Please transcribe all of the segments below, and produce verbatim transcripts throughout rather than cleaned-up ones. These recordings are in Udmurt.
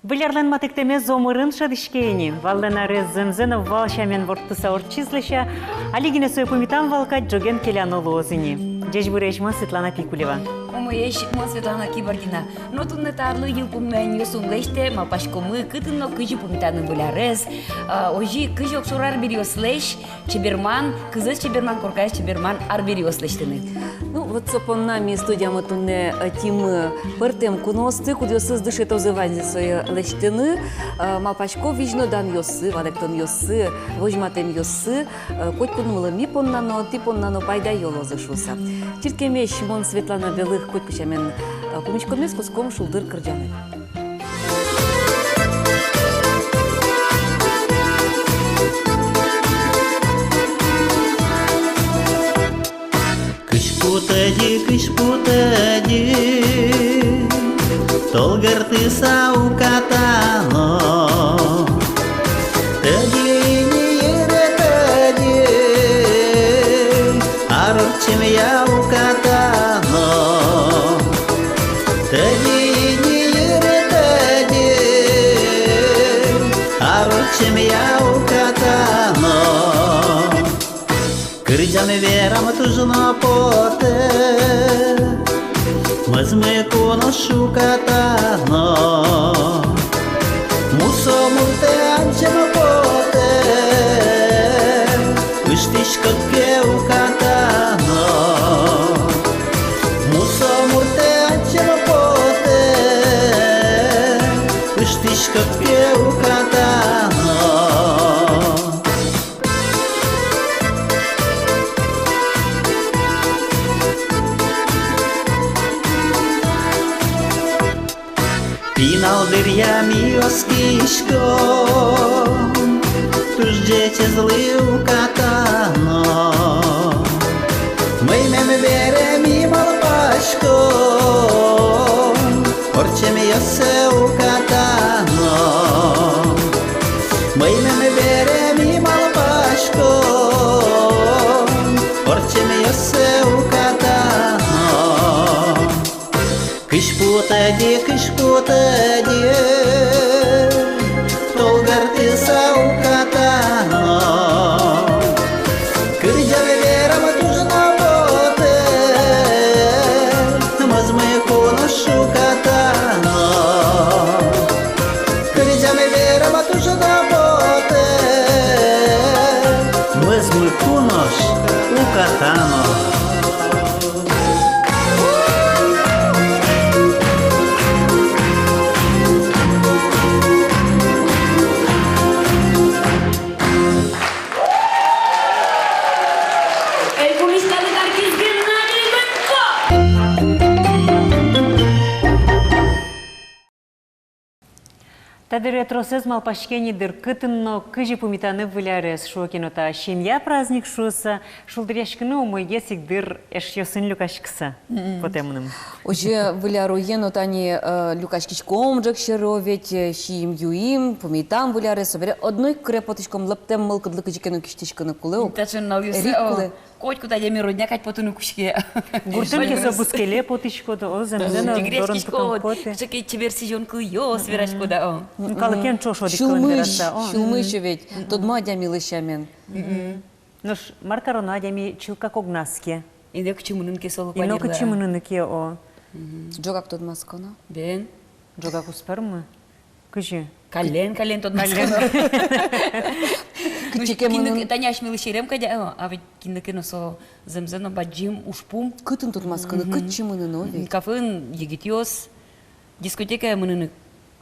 Выль арлэн матэктэмез омырын шӧдӥське ини. Валлэн арез зэмзэ но вал сямен ворттыса ортчиз, лэся. Али гинэ сое пумитам вал кадь, ӝоген келяно луоз ини. Ӟечбуресь, мон Светлана Пикулева. Умоесь, мон Светлана Кибардина. Но туннэ та арлы йылпумъянъёсын лэсьтэ, малпаськомы, кытын но кызьы пумитаны Выль арез, а, озьы кызьы огшоры арбериослэсь чеберман, кызэз чеберман, коркаез чеберман арбериос лэсьтыны. Ну, вот со понна ми студиямы туннэ, э, ӧтимы пӧртэм куноосты, кудъёсыз дышетозы ваньзэ сое лэсьтыны, э, малпасько, визьноданъёссы, валэктонъёссы, возьматэмъёссы, э, котькудмылы ми понна но, тӥ понна но пайдаё луозы шуыса. Чырткемесь, мон Светлана Белых, котьку сямен, э, пумиськонмес кутском шулдыр кырӟанэн. Кызьпу тӧдьы, кызьпу тӧдьы, толгыртыса уката но. Тӧдьы ини, йыре тӧдьы, ар ортчемъя уката но. Тӧдьы ини, йыре тӧдьы, ар ортчемъя уката но. Кырӟам-верам туж но потэ, мӧзмы кунош уката но. Мусо муртэ адӟем потэ, ыштӥськод ке уката но. Мусо муртэ адӟем потэ, ыштӥськод ке уката но. Пинал дыръя ми оскиськом, туж ӟечезлы уката но. Мӧймем бере ми малпаськом, ортчемъёссэ уката но. Мӧймем бере ми малпаськом, ортчемъёссэ уката но. Кызьпу тӧдьы, кызьпу тӧдьы, толгыртыса уката но. Кырӟам-верам туж но потэ, мӧзмы кунош уката но. Кырӟам-верам туж но потэ, мӧзмы кунош уката но. Та дыре тросэз малпаське ни дыр, кытын но кызьы пумитаны Выль арез. Шуо ке но, та семья праздник шуыса, шулдыръяськыны умойгес ик дыр эшъёсын люкаськыса. Мгм. Потэ мыным. Озьы Выль ар уе но тани, э, люкаськиськом ӝӧк сьӧры ведь, э, сиим-юим, пумитам Выль арез, собере одно ик кыре потӥськом, лэптэм мылкыдлы кызьы ке но кисьтӥськыны кулэ ук. Таӵе нуналъёсы, эрик о, кулэ. Котькуд адями родня кадь потыны кутске. Гуртын ке со бускеле потӥськод, о, зэмзэ но дорын потэ. Кыӵе ке чебер сӥзён кылъёс вераськод, о. Мгм. Калыкен ӵош одӥг кылын вераса, о. Сюлмысь, сюлмысь ведь, тодмо адямилы сямен. Мгм. Нош мар кароно, адями чылкак огназ ке. И нокытчы мыныны ке солы куанер. И нокытчы мыныны ке, о. Мгм. Ӝогак тодматсконо? Бен. Ӝогак уз пӧрмы. Кызьы? Каллен, каллен тодматсконо. Каллен. Ну, кытчы ке мынын. Тани асьмелы серем кадь, о, а ведь кинлы ке но со зэмзэ но бадӟым ужпум. Кытын тодматскыны, мгм, кытчы мыныны ведь. Кафеын егитъёс, дискотекае мыныны.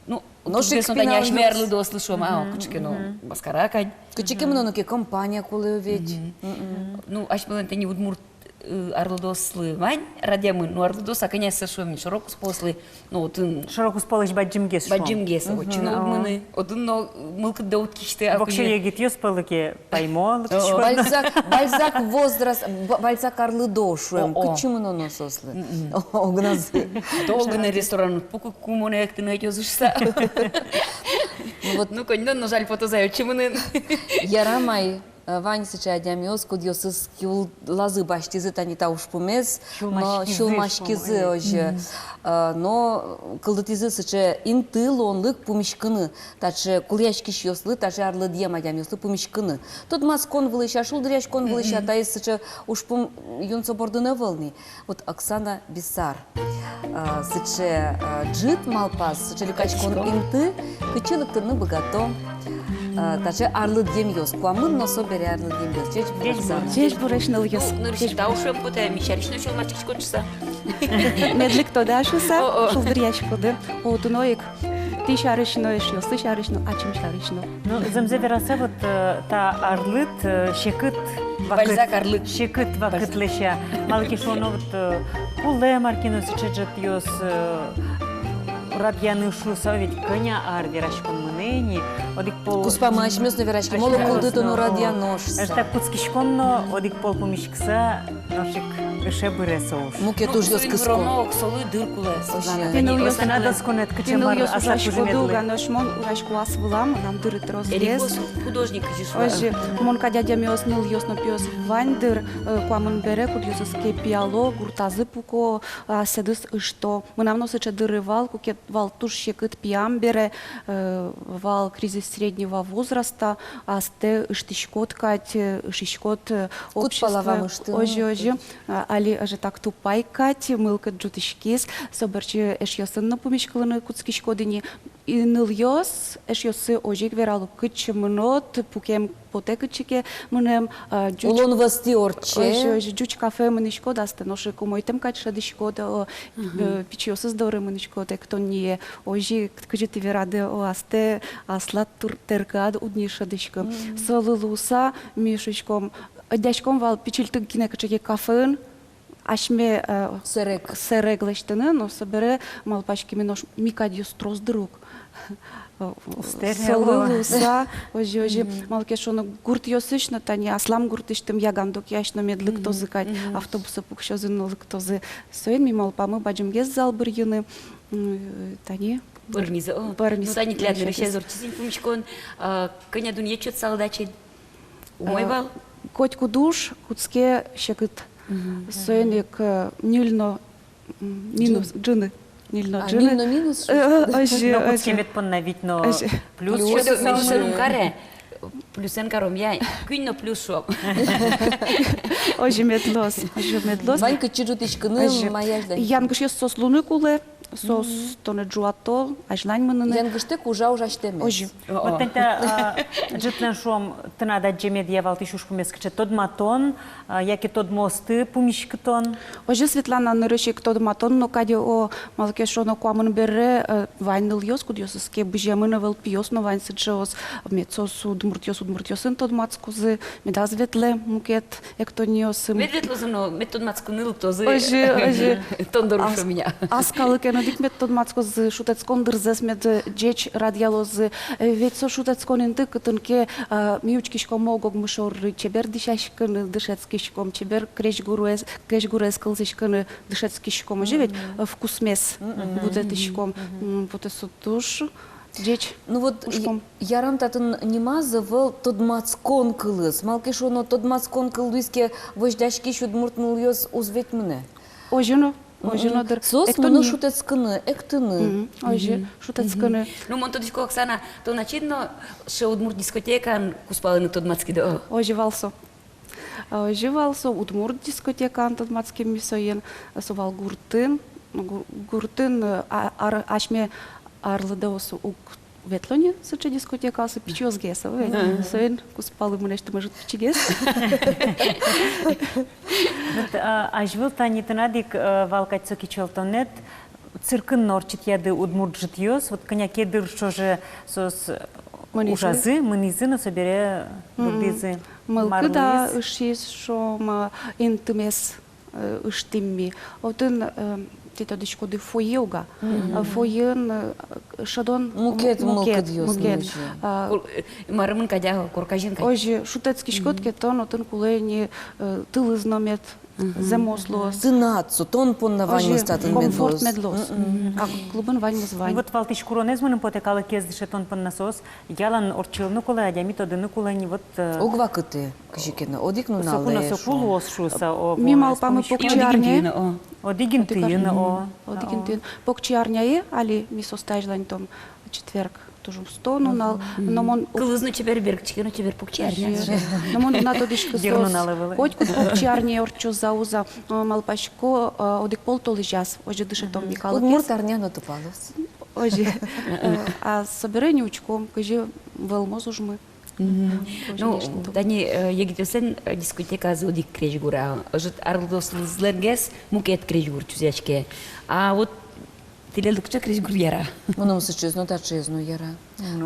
Ну, нош ик со тани асьме арлыдоослы шуом, а, кыӵе ке но маскара кадь. Кытчы ке мыноно ке, компания кулэ ведь. Мгм. Мгм. Ну, асьмелэн тани удмурт, э, арлыдоослы вань радъямын, ну, арлыдоос, а кӧня со, шуом, шоро-куспоослы, ну, отын. Шоро-куспоысь бадӟымгес, шуом. Бадӟымгес, мгм, отчы но уг мыны, отын но мылкыддэ уд кисьты, а воксё куинь егитъёс пӧлы ке, паймолы. О, о. Бальзак, Бальзак возраст, Ба-, Бальзак арлыдоос, шуом, о, о, кытчы мыноно соослы. Мгм. О, огназы. Долго на ресторан, пуку кумоне эктыны ӧтёзы шуса. Ну вот. Ну, коньдон но жаль потоз ай отчы мыныны. Ярамай. Э, вань сыӵе адямиос, кудъёсыз киуллазы басьтӥзы тани та ужпумез, но сюлмаськизы, сюлмаськизы озьы. Э, но кылдытӥзы сыӵе инты луонлык пумиськыны, таӵе кулэяськисьёслы, таӵе арлыдъем адямиослы пумиськыны. Тодматскон вылысь-а, шулдыръяськон вылысь-а, таиз сыӵе ужпум юн со бордын ӧвӧл ни. Вот Оксана Бисар. Э, сыӵе, э, ӝыт малпаз, сыӵе люкаськон инты, кытчы лыктыны быгато, э, таӵе арлыдъемъёс, куамын но собере арлыдъемъёс. Ӟечбур, Оксана. Ӟечбур, эшъёс, нылъёс. Ну, нырысь тау шуэм потэ, ми сярысь но сюлмаськиськод шуса. Мед лыктоды-а шуса, шулдыръяськоды. О, туннэ ик тӥ сярысь но, эшъёсты сярысь но, ачим сярысь но. Ну, зэмзэ вераса, вот, э, та арлыд, э, секыт вакыт. Бальзак арлыд. Секыт вакыт лэся. Малы ке шуоно, вот, э, кулэ мар ке но сыӵе ӝытъёс, э, радъяны шуса, ведь кӧня ар вераськон мынэ ини, одӥг пол. Куспамы асьмеос но вераським, оло, кулдытоно радъяно шуса. Эшта кутскиськом но, одӥг пол пумиськыса, нош ик ыше быре со уж. Мукет ужъёс кыско. Ог солы дыр кулэ. Тӥ нылъёс, тӥ нылъёс ужаськоды уга, нош мон ужасько ас вылам, мынам дыры тросгес. Художник, кызьы шуо. Озьы, мон кадь адямиос, нылъёс но пиос вань дыр, э, куамын бере, кудъёсыз ке пияло, гуртазы пуко, асьсэдыз ышто. Мынам но сыӵе дыры вал, куке вал туж секыт пиям бере, э, вал кризис среднего возраста, астэ ыштӥськод кадь, э, ышиськод, э, общество. Куд пала вамыштыны. Озьы, озьы. А, али ӧжытак тупай кадь, мылкыд ӝутӥськиз, собере эшъёсын но пумиськылыны кутскиськод ини. И нылъёс, эшъёсы озьы ик верало: кытчы мынод, пукем потэ кытчы ке мынэм, а, ӟуч... Улон вӧзтӥ ортче. Озьы, озьы, ӟуч кафе мынӥськод, астэ нош ик умойтэм кадь шӧдӥськод, о, э, пичиосыз доры мынӥськод эктонние, озьы, кызьы тӥ верады, о, астэ аслад тур-, тэркыяд уд ни шӧдӥськы. Солы луыса, ми шуиськом, ӧдъяськом вал пичильтык гинэ кыӵе ке кафеын асьме, э, сэрег, сэрег лэсьтыны, но собере малпаськимы: нош ми кадьёс трос дыр ук. Солы луыса, озьы, озьы. Малы ке шуоно, гуртъёсысь но, тани аслам гуртысьтым, Ягандокъясь но мед лыктозы кадь, автобусэ пуксёзы но лыктозы. Соин ми малпамы бадӟымгес зал бырйыны, м, тани. Пӧрмиз-а? О, пӧрмиз. Ну, тани тӥляд нырысез ортчиз ини пумиськон, а, кӧня дунъет сётысалыд ачид? Умой вал? Котькуд уж кутске секыт. Соин ик, э, ньыль но, м, минус, ӝыны. Ньыль но ӝыны. А, ньыль но минус? Э, озьы, озьы. Но кутске мед понна вить но плюс. Плюс. Плюс. Плюсэн каром, я, куинь но плюс шуом. Озьы мед луоз, озьы мед луоз. Вань кытчы ӝутӥськыны, маяжда. Янгышъёс соос луыны кулэ. Соос тонэ ӝуато, азьлань мыныны. Янгыштэк ужа ужасьтэмез. Озьы. Вот тани та, а, ӝытлэн, шуом, тынад адӟемед я валтӥсь ужпумез кыӵе: тодматон, а, яке тодмоосты пумиськытон? Озьы, Светлана, нырысь ик тодматон но кадь, о, малы ке шуоно, куамын бере, э, вань нылъёс, кудъёсыз ке быземын ӧвӧл, пиос но вань сыӵеос, мед соос удмуртъёс удмуртъёсын тодматскозы, медаз ветлэ мукет эктонниосы. Мед ветлозы но, мед тодматскыны лыктозы. Озьы, озьы. Тон доры, шуом, ини. Ас калыкен одӥг мед тодматскозы, шутэтскон дырзэс мед ӟеч радъялозы. Э, ведь со шутэтскон инты, кытын ке, а, ми учкиськом ог-огмы шоры чебер дӥсяськыны дышетскиськом, чебер крезьгурез, крезьгурез кылзӥськыны дышетскиськом. Озьы ведь, э, вкусмес будэтӥськом. М, вот со туж ӟеч. Ну вот, ужпум. Ярам, татын нимаз ӧвӧл тодматскон кылыз. Малы ке шуоно, тодматскон кыл луиз ке, возьдаськись удмурт нылъёс уз ведь мынэ. Озьы но, озьы но дыр. Соос мыно шутэтскыны, эктыны. Озьы, шутэтскыны. Ну, мон тодӥсько, Оксана, тон ачид но сыӵе удмурт дискотекаын кузпалыны тодматскид, о. Озьы вал со. А, озьы вал со, удмурт дискотекаын тодматским ми соин, со вал гуртын, гу-, гуртын, э, а-, ар-, асьме арлыдоос уг ветло ни сыӵе дискотекаосы, пичиосгес, ой. Соин кузпалы мынэсьтым ӧжыт пичигес. Вот, а, азьвыл тани тынад ик, э, вал кадь со кичӧлтонэд, циркын но ортчытъяды удмурт ӝытъёс, вот кӧня ке дыр ӵоже соос ужазы, мынӥзы но собере бурдӥзы. Мылкыд-а ышиз, шуом, интымес, э, ыштӥм ми. Отын, э, тӥ тодӥськоды, фойе уга. Э, фойеын, э, шӧдон мукет, мукет, мукет. Кор-, э, марымын кадь-а, корказьын кадь. Озьы, шутэтскиськод ке тон, отын кулэ ини, э, тылыз но мед Зэмос луоз. Тынад со, тон понна ваньмыз татын мед луоз. Комфорт мед луоз. Мгм. А клубын ваньмыз вань. Вот валтӥсь куронэз мыным потэ, калыкез дышетон понна соос ялан ортчылыны кулэ, адями тодыны кулэ ни, вот, э, ог вакытэ, кызьы ке но, одӥг нуналэ, соку но соку шуом. Луоз шуыса, о, ми малпамы, покчиарняе. Одӥг интыын, о. Одӥг интыын. Покчи арняе али ми соосты азьланьтом, четверг, туж усто нунал, но мон уг... Кылыз но чебер, берыктӥське но чебер, покчи арня. Но мон уг на тодӥськы соос. Котькуд покчи арняе ортчозы-а, уз-а, э, малпасько, э, одӥг пол толэзяз, озьы дышетом ми калыкез. Удмурт арня но тупалоз. Озьы. Э, а собере ни учком, кызьы вӧлмоз ужмы. Мгм. Ну, тани, э, егитъёслэн, э, дискотеказы одӥг крезьгур, а ӧжыт арлыдослэн гес мукет крезьгур чузъяське. А вот тӥледлы кыӵе крезьгур яра? Мыным сыӵеез но, таӵеез но яра.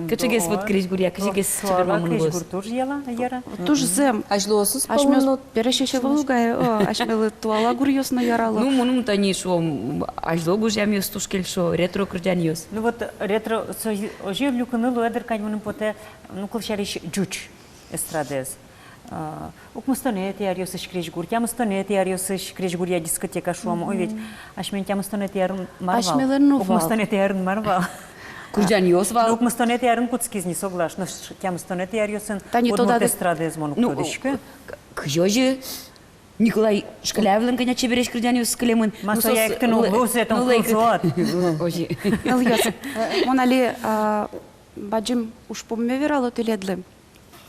Кыӵегес вот крезьгуръя, кыӵегес чебермамын луоз? Крезьгур туж яла, яра. Туж зэм. Азьлоосыз асьмеос палун но пересесь ӧвӧл ук ай, о, асьмелы туала гуръёс но ярало. Ну, мыным тани, шуом, азьло гужъямъёс туж кельшо, ретро кырӟанъёс. Ну вот ретро, со-, озьы люкыны луэ дыр кадь, мыным потэ, ну, кылсярысь, ӟуч эстрадаез. А, укмыстонэтӥ аръёсысь крезьгур, тямыстонэтӥ аръёсысь крезьгуръя дискотека, шуом, ой, ведь асьмелэн тямыстонэтӥ арын мар вал? Асьмелэн но вал. Укмыстонэтӥ арын мар вал? Кырӟанъёс вал. Ну, укмыстонэтӥ арын кутскиз ни, соглаш, но тямыстонэтӥ аръёсын тани удмурт тодады эстрадаез мон уг, ну, тодӥськы. К-, кызьы озьы? Николай Шкляевлэн кӧня чебересь кырӟанъёсыз кылемын. Ма, ну, со соос я эктыны лэ-, уг луы, сое тон лэ-, кылзод. Озьы. Нылъёс, мон али, а, бадӟым ужпумме верало тӥледлы.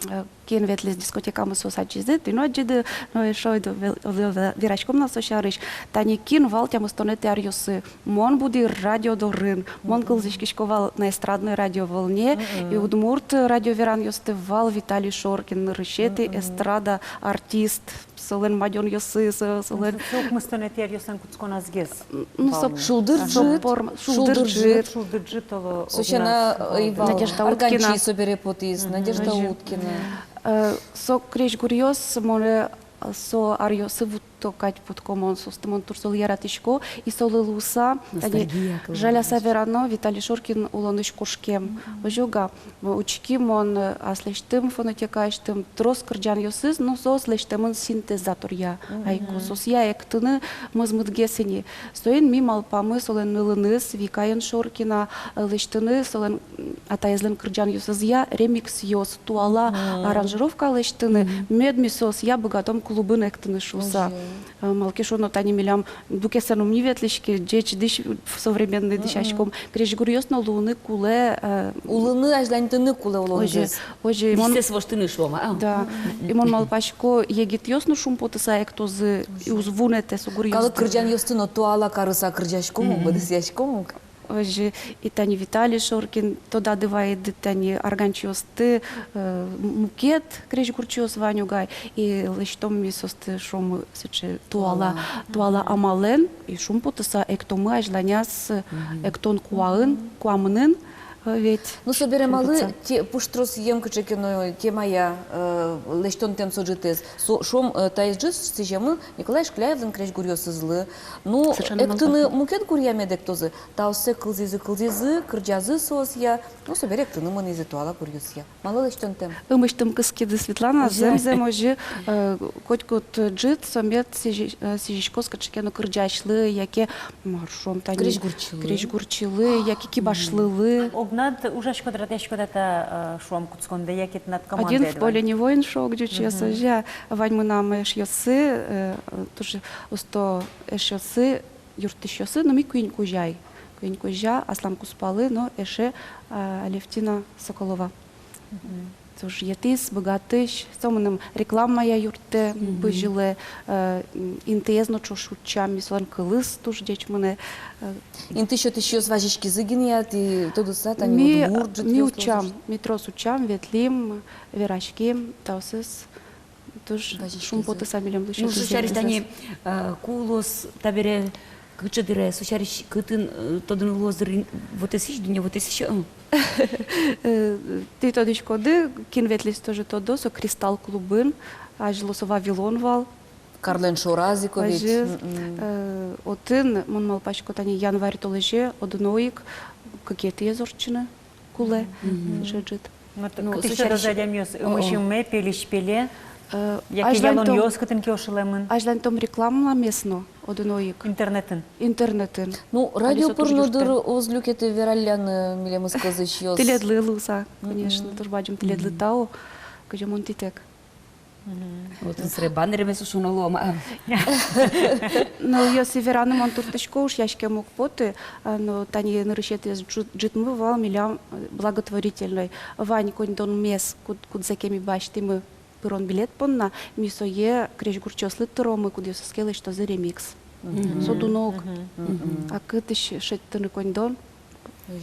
Э, кин ветлӥз дискотекамы, соос адӟизы, тӥ но адӟиды, но эшшо ойдо вел-, вел-, вел-, вераськом на со сярысь. Тани кин вал тямыстонэтӥ аръёсы. Мон будӥ радио дорын, мон кылзӥськисько вал на эстрадной радио волне, и удмурт радио веранъёсты вал Виталий Шоркин, нырысетӥ эстрада артист. Солэн мадёнъёсыз, со-, солэн. Со укмыстонэтӥ аръёслэн кутсконазгес. Ну, со шулдыр ӝыт, шулдыр ӝыт. Шулдыр ӝыт оло. Со сяна, ой, вал. Надежда Уткина. Арганчи собере потӥз, Надежда Уткина. Э, со крезьгуръёс монэ, э, со аръёсы вутто кадь потӥзы, мон соосты, мон туж солы яратӥсько, и солы луыса, тани, жаляса верано, Виталий Шоркин улонысь кошкем. Озьы-а? Учки мон, э, аслэсьтым фонотекаысьтым трос кырӟанъёсыз, ну, соос лэсьтэмын синтезаторъя. Ай ку, соосъя эктыны мӧзмытгес ини. Соин ми малпамы солэн нылыныз, Викаен Шоркина, э, лэсьтыны солэн, м, атаезлэн кырӟанъёсызъя ремиксъёс, туала аранжировка лэсьтыны, мед ми соосъя быгатом клубын эктыны шуыса. Э, малы ке шуоно, тани милям дукесэн ум ни ветлӥське, ӟеч дӥсь, современной дӥсяськом. Крезьгуръёс но луыны кулэ, э, улыны, азьланьтыны кулэ улонзэс. Озьы, озьы. Мон дӥсьсэс воштыны, шуом-а? Да. И мон малпасько, егитъёс но шумпотыса эктозы, и уз вунэтэ со гуръёсты. Калык кырӟанъёсты но туала карыса кырӟаськом ук, быдэсъяськом ук. Озьы, и тани Виталий Шоркин, тодады вайиды тани арганчиосты, э, м-, мукет крезьгурчиос вань ук ай, и лэсьтом ми соосты, шуом, сыӵе туала, туала амалэн, и шумпотыса эктомы азьланяз, э, эктон куаын, куамынын, э, ведь. Ну, собере малы те-, пуштросъем кыӵе ке но темая, э, лэсьтонтэм со ӝытэз. Со, шуом, э, таиз ӝыт сӥземын Николай Шкляевлэн крезьгуръёсызлы. Ну, эктыны мукет гуръя мед эктозы. Таоссэ кылзӥзы, кылзӥзы, кырӟазы соосъя, ну, собере эктыны мынӥзы туала гуръёсъя. Малы лэсьтонтэм? Ымысьтым кыскиды, Светлана, зэм, зэм озьы, э, котькуд ӝыт со мед сӥзи-, э, сӥзиськоз кыӵе ке но кырӟасьлы, яке, мар шуом тани, крезьгурчилы. Крезьгурчилы, яке кибашлылы. Огнад ужаськод, радъяськод-а та, э, шуом, кутскондэ, яке тынад командаед вань? Один в поле не воин, шуо ӟучъёс, озьы-а, вань мынам эшъёсы, э, туж усто эшъёсы, юрттӥсьёсы, но ми куинь кузя ай. Куинь кузя, аслам кузпалы но эше, а, Алевтина Соколова. Туж етӥз, быгатӥсь, со мыным рекламая юрттэ, бызьылэ, э, м, интыез но ӵош утчам, ми солэн кылыз туж ӟеч мынэ, э. Инты сётӥсьёс вазиськизы гинэ-а, тӥ тодыса, тани ми, удмурт ӝытъёс, ми утчам, ми трос утчам, ветлӥм, вераським, таосыз. Туж шумпотыса милемлы. Ну, со сярысь тани, э, ку луоз табере, кыӵе дыре, со сярысь кытын, э, тодыны луоз дыр, вотэсысь, дунне вотэсысь, э? Э, тӥ тодӥськоды, кин ветлӥз, тоже тодо, со «Кристалл» клубын, азьло со «Вавилон» вал. Карлэн шораз ик ведь. Озьы, э, отын, мон малпасько, тани январь толэзе одно ик кыкетӥез ортчыны кулэ, сыӵе ӝыт. Ну, кытысь со сярысь тодозы адямиос, ымысь ымме, пельысь пеле. Э, яке азьланьтом, ялонъёс кытын ке ошылэмын. Азьланьтом рекламамес но одно ик. Интернетын. Интернетын. Ну, радио пыр но дыр уз люкеты вералляны милемыз кылзӥсьёс. Тӥледлы луыса, конечно, туж бадӟым тӥледлы тау, кызьы мон тӥтэк. Отын сыӵе баннермес шуоно луоз-а? Ну, если вераны, мон туртӥсько, ушъяськеме уг поты, а, но тани нырысетӥез ӝут-, ӝытмы вал милям, э, благотворительной. Вань коньдонмес, куд-, кудзэ ке ми басьтӥмы пырон билет понна, ми сое крезьгурчиослы тыромы, кудъёсыз ке лэсьтозы ремикс. Со дуно ук. А кытысь шедьтыны коньдон?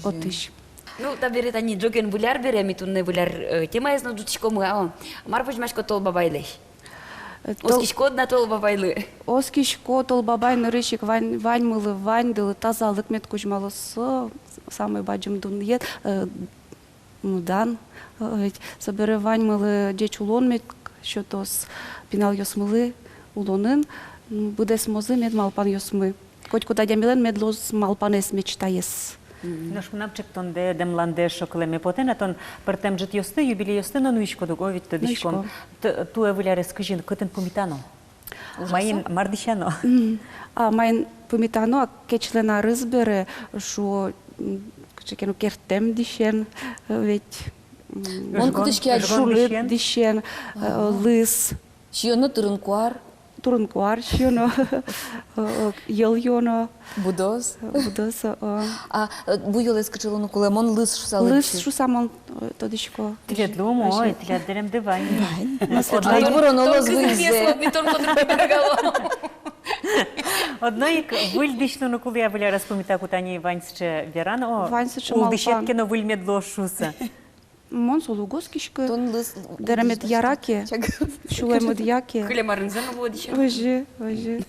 Отысь. Ну, табере тани ӝоген Выль ар бере, ми туннэ Выль ар, э, темаез но ӝутӥськомы, а, мар возьмаськод Тол Бабайлэсь? Э, Тол- Оскиськод на Тол Бабайлы? Оскисько, Тол Бабай нырысь ик вань, ваньмылы, ваньдылы тазалык мед кузьмалоз, со самой бадӟым дунъет, э, ну, дан, э, ведь собере ваньмылы ӟеч улон мед сётоз, пиналъёсмылы улонын, м, быдэсмозы мед малпанъёсмы. Котькуд адямилэн мед луоз малпанэз, мечтаез. Нош мынам ӵектондэ, дэмландэ эшшо кылэме потэ на, тон пӧртэм ӝытъёсты, юбилейёсты но нуиськод ук, о, ведь тодӥськом. Нуисько. Т-, туэ Выль арез кызьы но, кытын пумитано? Маин, мар дӥсяно? М. А, маин пумитано, а кечлэн арыз бере, шуо, м, кыӵе ке но кертэм дӥсен, э, ведь, м, мон кытысь ке шуныт дӥсен, э, лыз. Сиёно тырын куар. Тырын куар сиёно. Э, э, йӧл юоно. Будос. Будос, о. А, э, буёлэз кыӵе луыны кулэ, мон лыз шуса лыдӟи. Лыз шуса мон, э, тодӥсько. Тӥледлы умой, тӥляд дэремды вань. Вань. Одно ик вуроно луоз выльзэ. Одно ик выль дӥсь луыны кулэ-а, Выль арез пумитаку, тани вань сыӵе веран, о, вань сыӵе малпан. Улӥсьёсты ке но выль мед луоз шуса. Мон солы уг оскиськы. Тон лыз. Дэремед яра ке, сюлэмыд яке. Кылем арынызэ но вуод ещё. Озьы, озьы.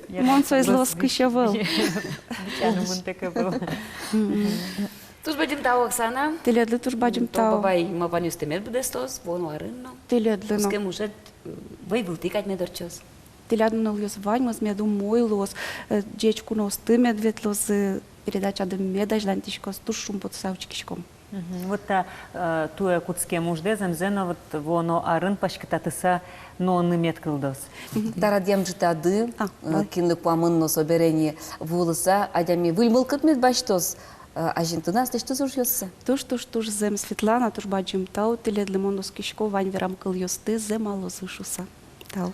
Мон соезлы оскись ӧвӧл. Бичаны мынтэк ӧвӧл. Мгм. Туж бадӟым тау, Оксана. Тӥледлы туж бадӟым тау. Тол Бабай малпанъёстэ мед быдэстоз вуоно арын но. Тӥледлы но. Кутскем ужед, э, вӧй вылтӥ кадь мед ортчоз. Тӥляд нуналъёсыз ваньмыз мед умой луоз, э, ӟеч куноосты мед ветлозы, передачады мед азьланьтӥськоз, туж шумпотыса учкиськом. Мгм. Вот та, э, туэ кутскем уждэ, зэмзэ но, вот вуоно арын паськытатыса нуоно мед кылдоз. Мгм. Та радъям ӝытады, а, э, ой, кинлы куамын но собере ни вуылыса, адями выль мылкыд мед басьтоз, э, азинтыны аслэсьтыз ужъёссэ. Туж, туж, туж зэм, Светлана, туж бадӟым тау тӥледлы, мон оскисько, вань верам кылъёсты зэмалозы шуса. Тау.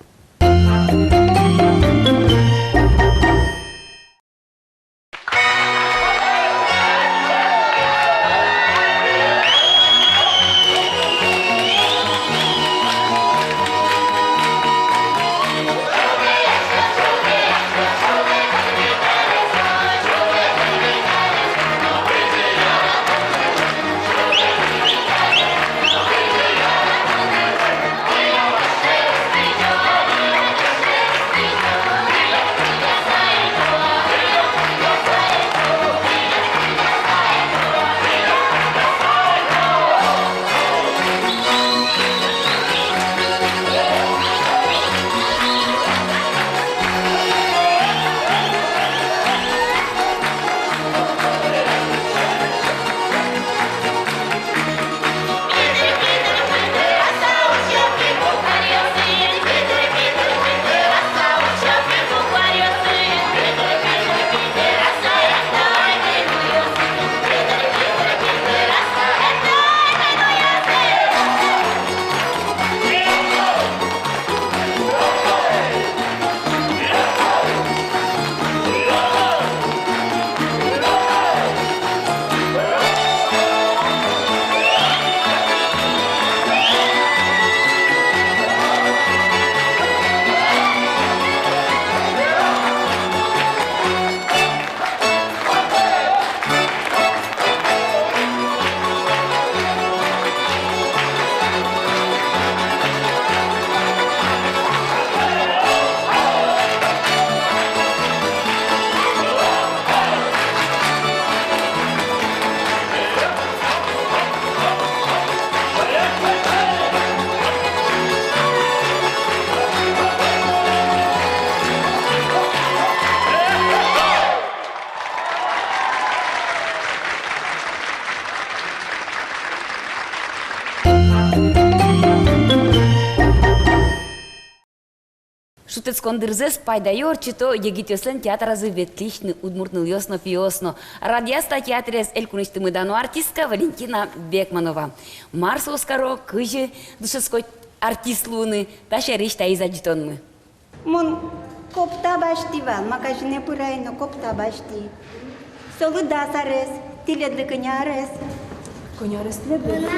Шутэтскон дырзэс пайдаё ортчыто егитъёслэн театразы ветлӥсьны удмурт нылъёс но пиос но. Радъяз та театрез элькунысьтымы дано артистка Валентина Бекманова. Мар соос каро, кызьы дышетско артист луыны, та сярысь таиз адӟытонмы. Мон копта басьтӥ вал, магазинэ пырай но копта басьтӥ. Солы дас арес, тӥледлы кӧня арес? Кӧня арес тӥледлы? Мынам,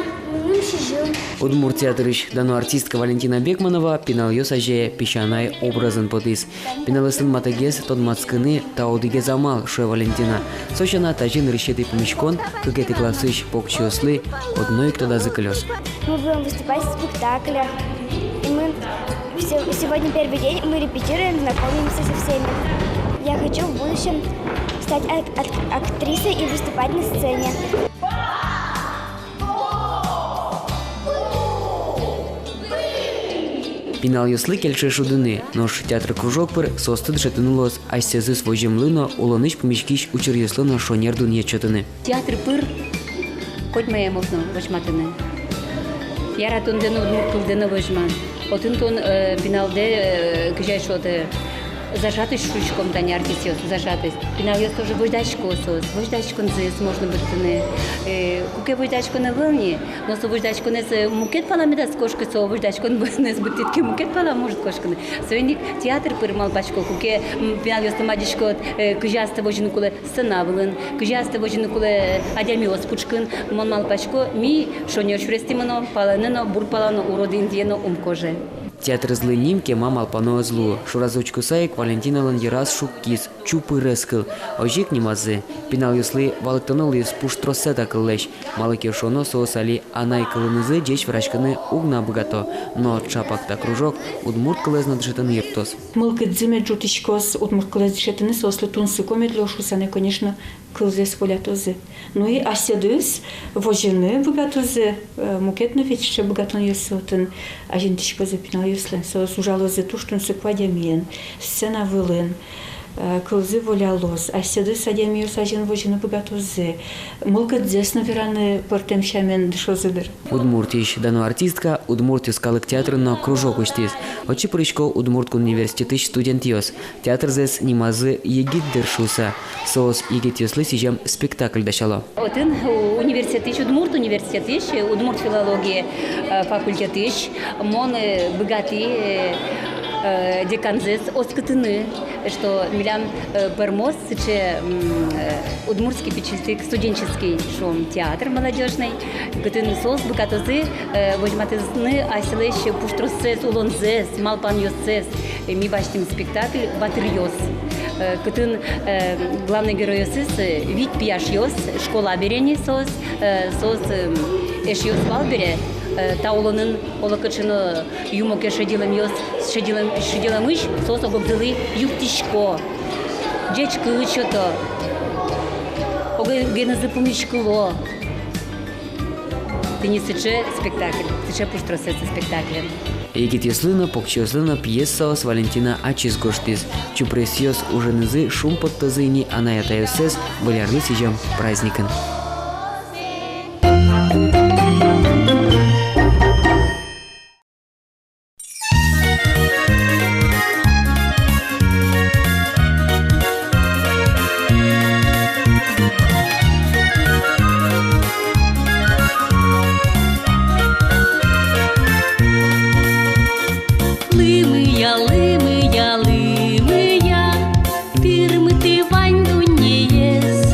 мыным сизьым. Удмурт театрысь дано артистка Валентина Бекманова пиналъёс азе песянай образын потӥз. Пиналъёслэн матэгес тодматскыны та одӥгез амал, шуэ Валентина. Со сяна, тазьы нырысетӥ пумиськон кыкетӥ классысь покчиослы одно ик тодазы кылёз. Мы будем выступать в спектакле. И мы се-, сегодня первый день, мы репетируем, знакомимся со всеми. Я хочу в будущем стать ак-, ак-, актрисой и выступать на сцене. Пиналъёслы кельше шудыны, нош театр кружок пыр соосты дышетыны луоз асьсэзэс возьемлы но, улонысь пумиськись учыръёслы но шонер дунъет сётыны. Театр пыр котьмае можно возьматыны. Яратондэ но, удмурт кылдэ но возьман. Отын тон, э, пиналдэ, э, кызьы шуод, э, зажатость шуиськом тани артистъёс, зажатость. Пиналъёс тоже возьдасько соос, возьдаськонзэс можно быдтыны. Э, куке возьдаськон ӧвӧл ни, но со возьдаськонэз, э, мукет пала медаз кошкы, со возьдаськонэз быдтӥд ке, мукет пала может кошкыны. Соин ик театр пыр, малпасько, куке, м, пиналъёсты мадиськод, э, кызьы астэ возьыны кулэ сцена вылын, кызьы астэ возьыны кулэ адямиос пушкын, мон малпасько, ми шонер сюрестӥ мыном, палэнэ но, бур пала но, урод интые но ум коже. Театрезлы ним кема малпано ӧз луы. Шораз учкыса ик Валентиналэн йыраз шуккиз «Чупырес» кыл. Озьы ик нимазы. Пиналъёслы валэктоно луиз пуштроссэ та кыллэсь. Малы ке шуоно, соос али анай кылынызы ӟеч вераськыны уг на быгато. Но ӵапак та кружок удмурт кылэз но дышетыны юрттоз. Мылкыдзы мед ӝутӥськоз удмурт кылэз дышетыны, соослы тунсыко мед луоз шуыса но, конечно, кылзэс волятозы. Ну и асьсэдыз возьыны быгатозы, э, мукет но ведь сыӵе быгатонъёссы отын азинтӥськозы пиналъёслэн. Соос ужалозы туж тунсыко адямиен, сцена вылын, э, кылзы волялоз, асьсэдыз адямиос азьын возьыны быгатозы, мылкыдзэс но вераны пӧртэм сямен дышозы дыр. Удмуртиысь дано артистка Удмурт йӧскалык театрын но кружок усьтӥз. Отчы пырисько Удмурт кун университетысь студентъёс. Театрзэс нимазы «Егит дыр» шуыса. Соос егитъёслы сӥзем спектакль дасяло. Отын университетысь, Удмурт университетысь, удмурт филология, э, факультетысь мон, э, быгатӥ, э, э, деканзэс оскытыны, что милям, э, пӧрмоз сыӵе, м, э, удмуртский пичильтык студенческий, шуом, театр молодёжный, кытын соос быгатозы, э, возьматыны асьсэлэсь пуштроссэс, улонзэс, малпанъёссэс, э, ми басьтӥм спектакль «Батыръёс», э, кытын, э, главный геройёсыз, э, вить пияшъёс, школа бере ни соос, э, соос, э, эшъёс вал бере, э, та улонын олокыӵе но юмоке шедьылэмъёс, шедьылэм-, шедьылэмысь соос ог-огзылы юрттӥсько, ӟечкы сёто, ог-огенызы пумиськыло. Тӥни сыӵе спектакль, сыӵе пуштроссэ со спектаклен. Егитъёслы но, покчиослы но пьесаос Валентина ачиз гожтӥз. Чупресъёс уженызы шумпоттозы ини анай-атайёссэс Выль арлы сӥзем праздникын. Лымыя, лымыя, лымыя, тырмыты вань дуннеез.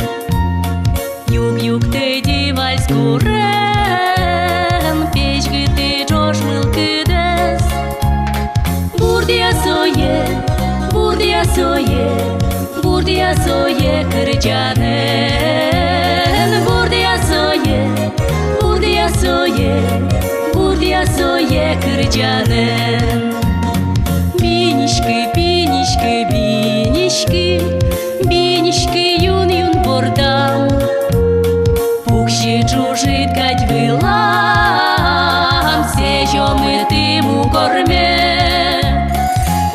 Юг-югтэ дивальс гурен, песьгытэ ӝож мылкыдэз. Бурдъя сое, бурдъя сое, бурдъя сое кырӟанэн. Бурдъя сое, бурдъя сое, бурдъя сое кырӟанэн. Биниськы, биниськы, биниськы, биниськы юн-юн бордам. Пуксьы ӝужыт кадь вылам, сэзь омыты мугорме.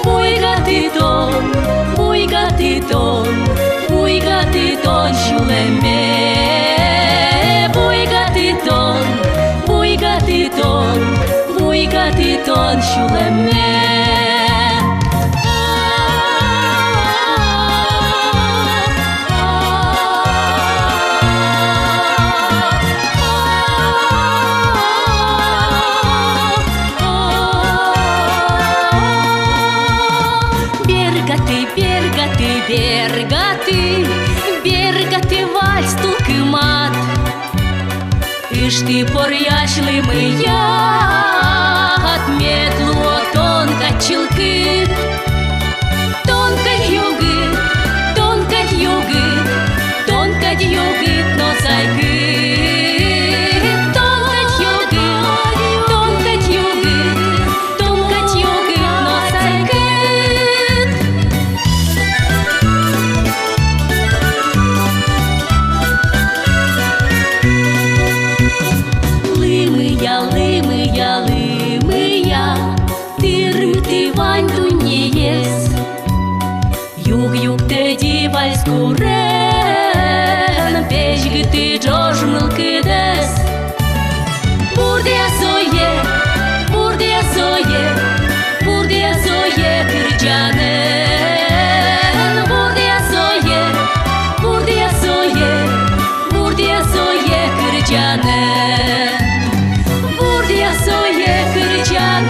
Буйгаты тон, буйгаты тон, буйгаты тон сюлэмме. Буйгаты тон, буйгаты тон, буйгаты тон сюлэмме. Кышты поръясь лымыяд мед луо тон кадь чылкыт. Тон кадь югыт, тон кадь югыт, тон кадь югыт но сайкыт. Тон кадь югыт, тон кадь югыт, тон кадь югыт но сайкыт. Лымыя, лымыя, лымыя, тырмыты вань дуннеез. Юг-югтӥ вальс курен, пезьгыты ӝож мылкыдэз. Бурдъя сое, бурдъя сое, бурдъя сое кырӟанэн. Бурдъя сое, бурдъя сое, бурдъя сое кырӟанэн. Бурдъя сое кырӟанэн.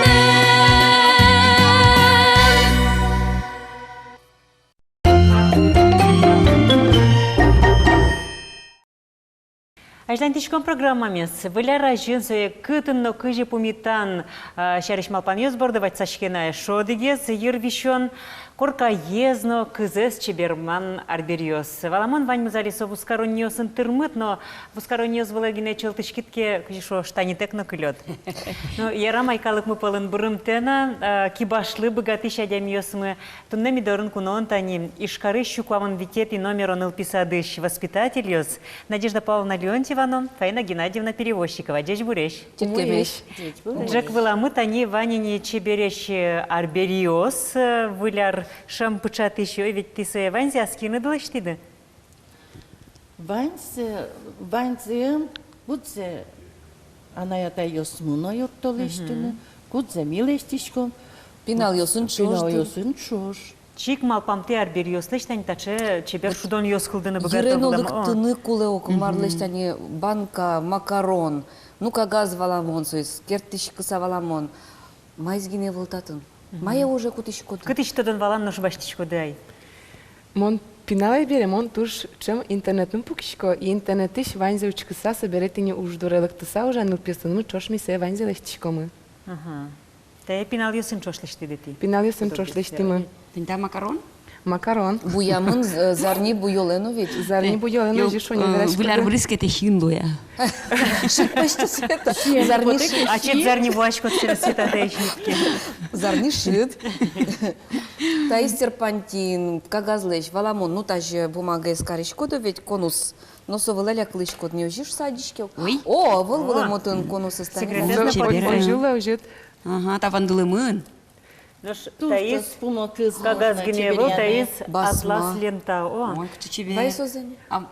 Азьланьтӥськом программамес. Выль ар азьын, сое кытын но кызьы пумитан, а, сярысь малпанъёс борды ватсаське на эшшо одӥгез йырвисён: коркаез но кызэз чеберман арбериос. Валамон, ваньмыз али со вузкаронниосын тырмыт, но вузкаронниос вылэ гинэ чылтӥськид ке, кызьы шуо, штанитэк но кылёд. Ну, ярам ай, калыкмы пӧлын бырымтэ на, а, кибашлы быгатӥсь адямиосмы. Туннэ ми дорын куноын тани Ижкарысь сю куамын витетӥ номеро нылпи садысь воспитательёс Надежда Павловна Леонтьева но Фаина Геннадьевна Перевозчикова. Ӟечбуресь! Ӟечбуресь! Ӝӧк выламы тани вань ини чебересь, э, арбериос, э, Выль ар шӧм пыӵатӥсь. Ой, ведь тӥ сое ваньзэ ас киыныды лэсьтӥды? Ваньзэ, ваньзэ, кудзэ анай-атайёсмы но юртто лэсьтыны, кудзэ ми лэсьтӥськом. Пиналъёсын ӵош. Пиналъёсын ӵош. Чик малпамтэ арбериослэсь тани таӵе чебер шудонъёс кылдыны быгатэ. Йырен олыктыны кулэ ук, марлэсь тани банка, макарон, ну, кагаз валамон, соиз керттӥськыса валамон. Маиз гинэ ӧвӧл татын. Мае уже кутӥськоды? Кытысь тодон-валан нош басьтӥськоды ай? Мон пинал ай бере, мон туж ӵем интернетын пукисько, и интернетысь ваньзэ учкыса, собере тӥни уж дуре лыктыса, уже нылпиосынмы ӵош ми сое ваньзэ лэсьтӥськомы. Ага. Тае пиналъёсын ӵош лэсьтӥды тӥ? Пиналъёсын ӵош лэсьтӥмы. Тӥни та макарон? Макарон. Буямын, э, зарни буёлэ но ведь. Зарни буёлэ но, озьы шуо ни, э, вераськоды. Выль ар быриз ке, тӥ сиын луэ. Шыд пӧзьтэ, Света. Зарни шыд. Ачид зарни буяськод, Света, тае сиид ке. Зарни шыд. Таиз серпантин, кагазлэсь валамон, ну, тазьы бумагаез кариськоды ведь, конус. Но со вылэ лякылӥськод, не озьы шуса адӟиське ук. Ой. О, ӧвӧл вылэм отын конусыз тани. Секретный. Озьы луэ, озьы. Ага, та вандылэмын. Нош таиз кагаз гинэ ӧвӧл, таиз атлас лента. О. Ой, кыӵе чебер. Вай созэ ни. А,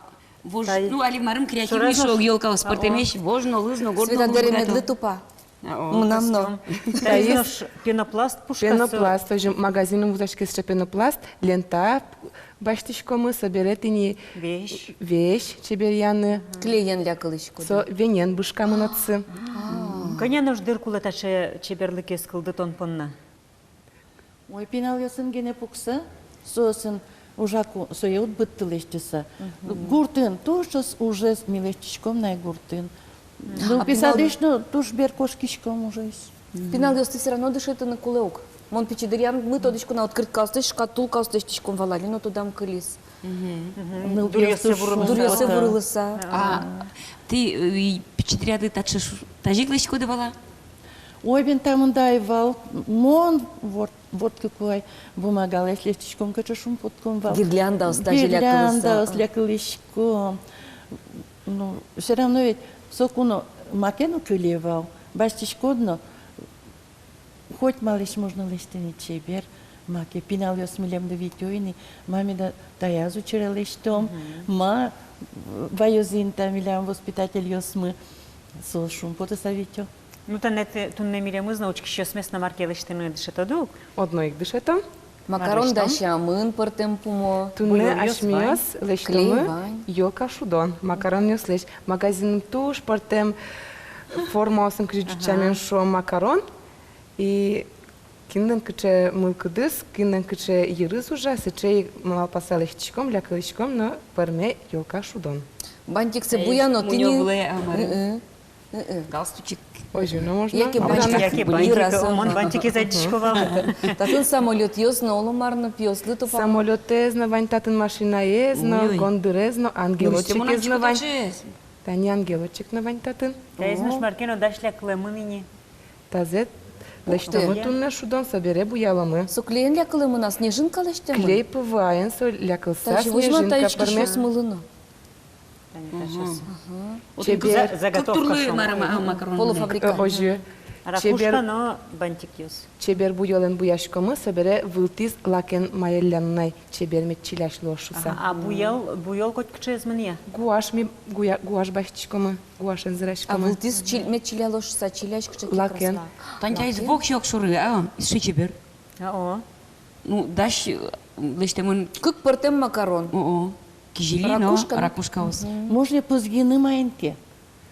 вож, ну, али марым, креативный шуо, ёлкаос пӧртэмесь, вож но, лыз но, горд но. Света, дэремедлы тупа. А, о. Мынам но. Таиз нош пенопласт пушказ. Пенопласт, озьы магазинын вузаське сыӵе пенопласт, лента басьтӥськомы, собере тӥни весь, весь чеберъяны. Клеен лякылӥськоды. Со венен бышкамын отсы. А. Кӧня нош дыр кулэ таӵе чеберлыкез кылдытон понна? Ой, пиналъёсын гинэ пукса, соосын ужаку, сое уд быдты лэсьтыса. Мгм. Гуртын туж трос ужез ми лэсьтӥськом на ай гуртын. Мгм. Ну, а писадысь, ну, туж бер кошкиськом ужез. Мгм. Пиналъёсты всё равно дышетыны кулэ ук. Мон пичи дыръям, ми тодӥськом на, открыткаослэсь, шкатулкаослэсь лэсьтӥськом вал али, но тодам кылиз. Мгм. Мгм. Ну, дуръёссэ вурылыса. Дуръёссэ вурылыса. А, тӥ, э, пичи дыръяды таӵе шу-, тазьы ик лэсьтӥськоды вал-а? Ой, бен, та мында ӧй вал, мон вот, вот кык ай бумагалэсь лэсьтӥськом, кыӵе шумпотӥськом вал. Гирляндаос тазьы лякылыса. Гирляндаос лякылӥськом. Ну, всё равно ведь соку но маке но кыле вал, басьтӥськод но, хоть малэсь можно лэсьтыны чебер, маке. Пиналъёс милемды витё ини, ма меда таяз учыре лэсьтом, мгм, ма, э, ваёзы ини та милям воспитательёсмы, соос шумпотыса витё. Ну, туннэ, туннэ милемыз но, учкисьёсмес но мар ке лэсьтыны дышетоды ук? Одно ик дышетом. Макарон дасямын пӧртэм пумо. Туннэ асьмеос лэсьтомы ёлка шудон макаронъёслэсь. Магазинын туж пӧртэм формаосын, кызьы ӟуч сямен шуом, макарон. И кинлэн кыӵе мылкыдыз, кинлэн кыӵе йырыз ужа, сыӵе ик малпаса лэсьтӥськом, лякылӥськом но пӧрме ёлка шудон. Бантиксэ буяно тӥни. Мунё вылэ, а мар-а? Ы-ы. Ы-ы. Галстучик. Озьы но можно. Яке бантик. Яке бантик. Йыраз, ага. Мон бантикез адӟисько вал. Татын самолётъёс но, оло мар но, пиослы тупа. Самолётэз но вань татын, машинаез но, гондырез но, ангелочекез но вань. Тани ангелочек но вань татын. Таиз нош мар ке но дась лякылэмын ини. Тазэ лэсьтомы туннэ шудон, собере буяломы. Со клеен лякылэмын-а, снежинка лэсьтэмын? Клей ПВА-ен со лякылса, снежинка пӧрме. Таӵе возьматӥсько, мылы но. Тани таӵе. Ага. Чебер. Кык турлы мар-а, макарон. Полуфабрикат. Э, озьы. Ракушка но бантикъёс. Чебер буёлэн буяськомы, собере вылтӥз лакен маялляно на ай, чебер мед чилясь луоз шуса. Ага, а буёл, буёл котькыӵеез мынэ-а? Гуаш ми, гуя-, гуаш басьтӥськомы, гуашен зыраськомы. А вылтӥз чиль-, мед чиля луоз шуса, чилясь кыӵе ке красна. Лакен. Тани таиз воксё ик шоры, а, сыӵе чебер. А, о. Ну, дась, э, лэсьтэмын. Кык пӧртэм макарон. О-о. Кизили но ракушка, да? Ракушкаос. Мгм. Можно пызьгыны маин ке.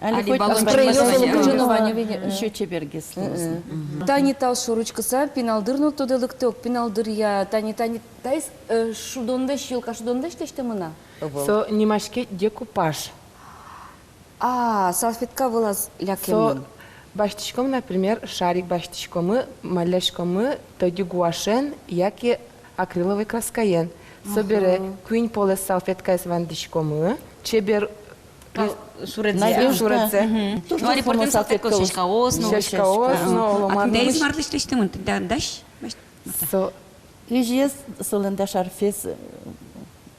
Али хоть баллончик. Ещё чебергес луоз. Мгм. Тани тал шоры учкыса, пинал дыр но тодэ лыктэ, ог пинал дыръя, тани, тани, таиз, э, шудонлэсь, ёлка шудонлэсь лэсьтэмын-а? Ӧвӧл. Со нимаське декупаж. А, салфетка вылаз лякемын. Со басьтӥськом, например, шарик басьтӥськомы, малляськомы тӧдьы гуашен яке акриловой краскаен. Собере куинь полэс салфеткаез вандӥськомы, чебер шуредзэ. Надежда. Шуредзэ. Мгм. Ну, али пӧртэм салфетка, сяськаос но. Сяськаос но, оло мар но. А тӥни таиз мар лэсьтӥськемын, тӥни та-, дась? Со изьыез, солэн та шарфез, э,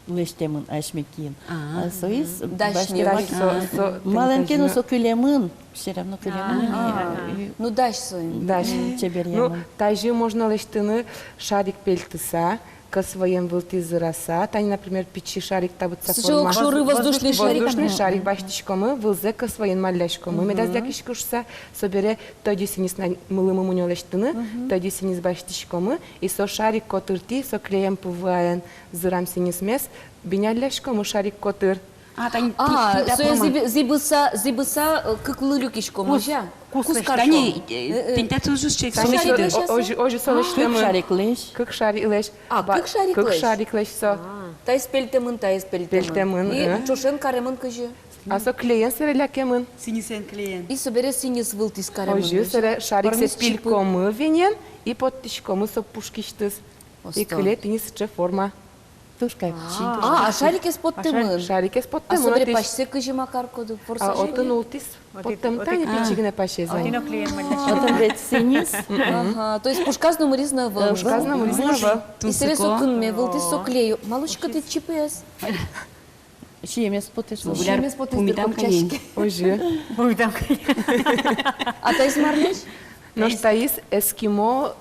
лэсьтэмын асьме киын. А, соиз дась. Дась, дась, со, со, малэн ке но со кылемын, всё равно кылемын. А, и, и, ну, дась соин. Дась. М, чеберъямын. Ну, тазьы можно лэсьтыны шарик пельтыса, кӧс вӧен вылтӥ зыраса, тани, например, пичи шарик, та быдӟа форма. Сыӵе огшоры воздушный шарик. Воздушный шарик басьтӥськомы, вылзэ кӧс вӧен малляськомы, медаз лякиськы шуса, собере тӧдьы сӥньыс на-, мылымы мунё лэсьтыны, тӧдьы сӥньыс басьтӥськомы, и со шарик котыртӥ, со клеен ПВА-ен зырам сӥньысмес бинялляськомы шарик котыр. А, тани, а, тӥ-, тӥни та форма. Сое зӥб-, зӥбыса, зӥбыса, э, кыклы люкиськом, кус, озьы-а? Кус, кус кариськом. Тани, э, э, тани та туж шуг-секыт. Тани со, о-, озьы, озьы со лэсьтэмын. Кык шариклэсь. Кык шариклэсь. А, кык шариклэсь. Кык шариклэсь со. А. Таиз пельтэмын, таиз пельтэмын. Пельтэмын, э. И ӵошен каремын кызьы? А со клеен собере лякемын. Сӥньысэн клеен. И собере сӥньыс вылтӥз каремын. Озьы, собере шариксэ пилькомы венен и поттӥськомы со пушкысьтыз. И кыле тӥни сыӵе форма. Туж капчи. А, а шарикез поттэмын. Шарикез поттэмын. А собере пасьсэ кызьы ма каркоды, форсажы? А отын ултӥз. Отын, поттэмын, отын, тани пичи гинэ пасез вань. Отын оклеен мынэ. Отын ведь сӥньыс. Ага, то есть пушказ номырыз но ӧвӧл. Пушказ номырыз но ӧвӧл. И собере со кынме вылтӥз, со клей. Малы учкы тӥ чипыез? Сиемез потэ. Сиемез потэ, дыр, копчаське. Озьы. Пумитам кайе. А таиз марлэсь? Нош таиз эскимо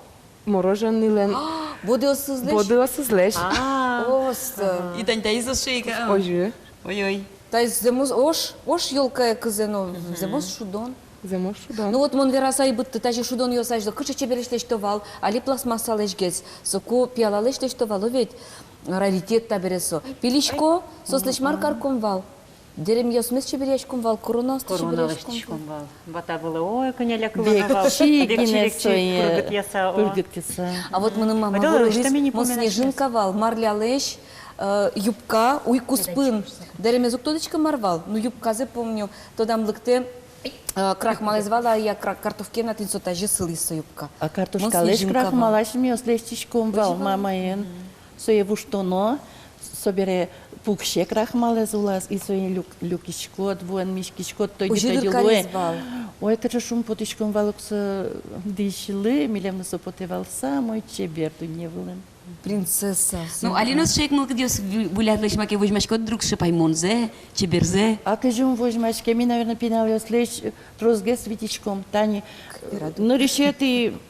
мороженыйлэн. А, бодыосызлэсь? Бодыосызлэсь. А. Осто. И тани таиз озьы ик-а? Озьы. Ой-ой. Таиз зэмос ош, ош ёлкае кызэ но, зэмос шудон. Зэмос шудон. Ну вот мон вераса ӧй быдты, тазьы шудонъёс азьло кыӵе чебересь лэсьто вал, али пластмассалэсь гес, соку пиалалэсь лэсьто вал, о ведь, раритет табере со. Пилисько, соослэсь мар карком вал? Дэремъёсмес чеберъяськом вал, коронаос чеберъяськом вал. Корона лэсьтӥськом вал. Вата вылэ, ой, кӧня лякылоно вал. Векчи гинэ сое пыргытъяса, о. Пыргытъяса. А вот мыным мама вурылӥз, мон снежинка вал, марлялэсь, э, юбка, уй куспын. Дэремез уг тодӥськы, мар вал, ну, юбказэ помню, тодам лыктэ, э, крахмалэз вал-а, я кра-, картошкаен-а, тӥни со тазьы сылӥз со юбка. А картошкалэсь крахмал асьмеос лэсьтӥськом вал мамаен. Сое вуштоно, собере пуксе крахмалэз улаз, и сое люк-, люкиськод, вуэн миськиськод, тӧдьы-тӧдьы луэ. Ой, кыӵе шумпотӥськом вал ук со дӥсьлы, милемлы со потэ вал самой чебер дунне вылын. Принцесса. Ну, али но сыӵе ик мылкыдъёс вы-, выльысь маке возьмаськод, друг, сыӵе паймонзэ, чеберзэ. А кызьы ум возьмаське, ми, наверно, пиналъёслэсь тросгес витиськом. Тани нырысетӥ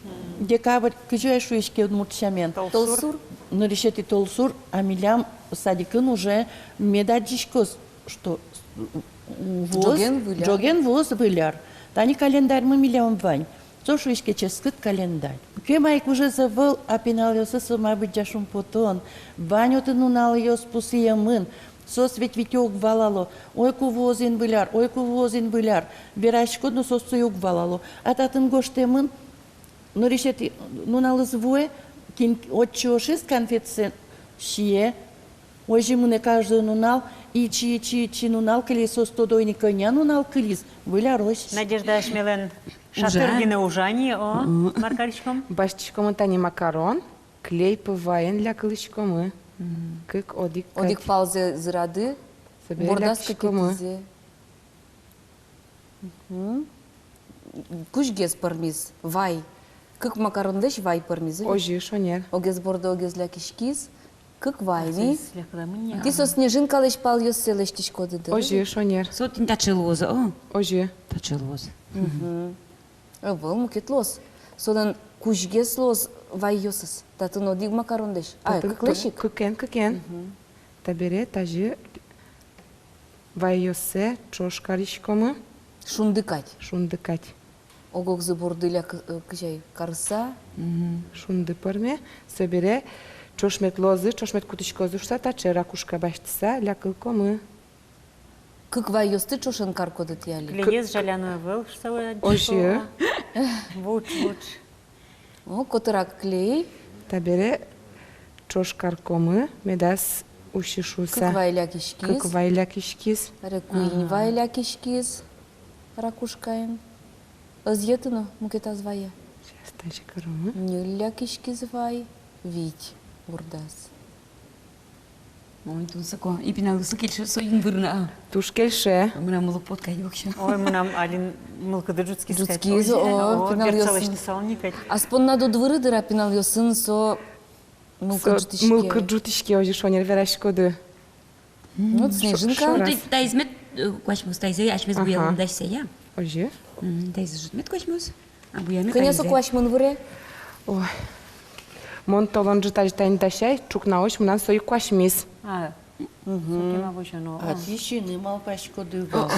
декабрь, кызьы ай шуиське удмурт сямен? Толсур. Толсур. Нырысетӥ толсур, а милям садикын уже мед адӟиськоз, что вуоз, ӝоген вуоз выль ар. Ӝоген вуоз выль ар. Тани календарьмы милям вань. Со шуиське ческыт календарь. Кема ик ужез ӧвӧл, а пиналъёслы со ма быдӟа шумпотон. Вань отын нуналъёс пусъемын. Соос ведь витё уг валало. Ой, ку вуоз ини выль ар, ой, ку вуоз ини выль ар. Вераськод но, соос сое уг валало. А татын гожтэмын, нырысетӥ нуналыз вуэ, кин отчы ошиз, конфетсэ сие. Озьы мынэ каждый нунал, Ичи, ичи, ичи нунал кылиз, соос тодо ини, кӧня нунал кылиз, выль арозь. Надежда, асьмелэн шатыр гинэ ужа ни, о, мар кариськом? Басьтӥськом тани макарон, клей ПВА-ен лякылӥськомы. Кык, одӥг, кадь. Одӥг палзэ зырады, собере бордаз лякиськомы. Кыкетӥзэ. Мгм. Кузьгес пӧрмиз вай. Кык макаронлэсь вай пӧрмиз, озьы, шонер. Огез борды, огез лякиськиз. Кык вай ни. Тӥ со снежинкалэсь палъёссэ лэсьтӥськоды, дыр? Озьы, шонер. Со тӥни таӵе луоз, о? Озьы. Таӵе луоз. Мгм. Ӧвӧл, мукет луоз. Солэн кузьгес луоз вайёсыз. Татын одӥг макаронлэсь. Ай, татын кыклэсь ик. Кыкен, кыкен. Мгм. Табере тазьы вайёссэ ӵош кариськомы. Шунды кадь. Шунды кадь. Ог-огзы борды ляк-, э, кызьы ай, карыса. Мгм. Шунды пӧрме. Собере ӵош мед луозы, ӵош мед кутӥськозы шуса, таӵе ракушка басьтыса лякылӥськомы. Кык вайёсты ӵошен каркоды тӥ али? Клеез жаляно ӧвӧл шуса. Озьы. Вуч, вуч. О, котырак клей. Табере ӵош каркомы, медаз усьы шуса. Кык вай лякиськиз. Кык вай лякиськиз. Табере куинь вай лякиськиз ракушкаен. Ӧз йӧты но, мукетаз вае. Сейчас тазьы каромы. Ньыль лякиськиз вай, вить бордаз. Ой, тунсыко. И пиналъёслы кельше соин вырыны, а? Туж кельше. Мынам мылкыд потӥз кадь воксё. Ой, мынам али мылкыды ӝутскиз кадь. Ӝутскиз, о, пиналъёсын. Аспоннад уд выры, дыр, а пиналъёсын со мылкыд ӝутӥське. Мылкыд ӝутӥське, озьы шонер вераськоды. Вот снежинка. Шо-, шо-, таиз мед, э, куасьмоз, таизэ асьмеос буялом дасьсэ, я? Озьы. Мгм, таизэ ӝыт мед куасьмоз. А буяме. Кӧня со куасьмын выре? Ой. Мон толон ӝыт азьтань дасяй, ӵукнаозь мынам со ик куасьмиз. А. Мгм. Со кема возёно. А тӥ сиыны малпаськоды вал.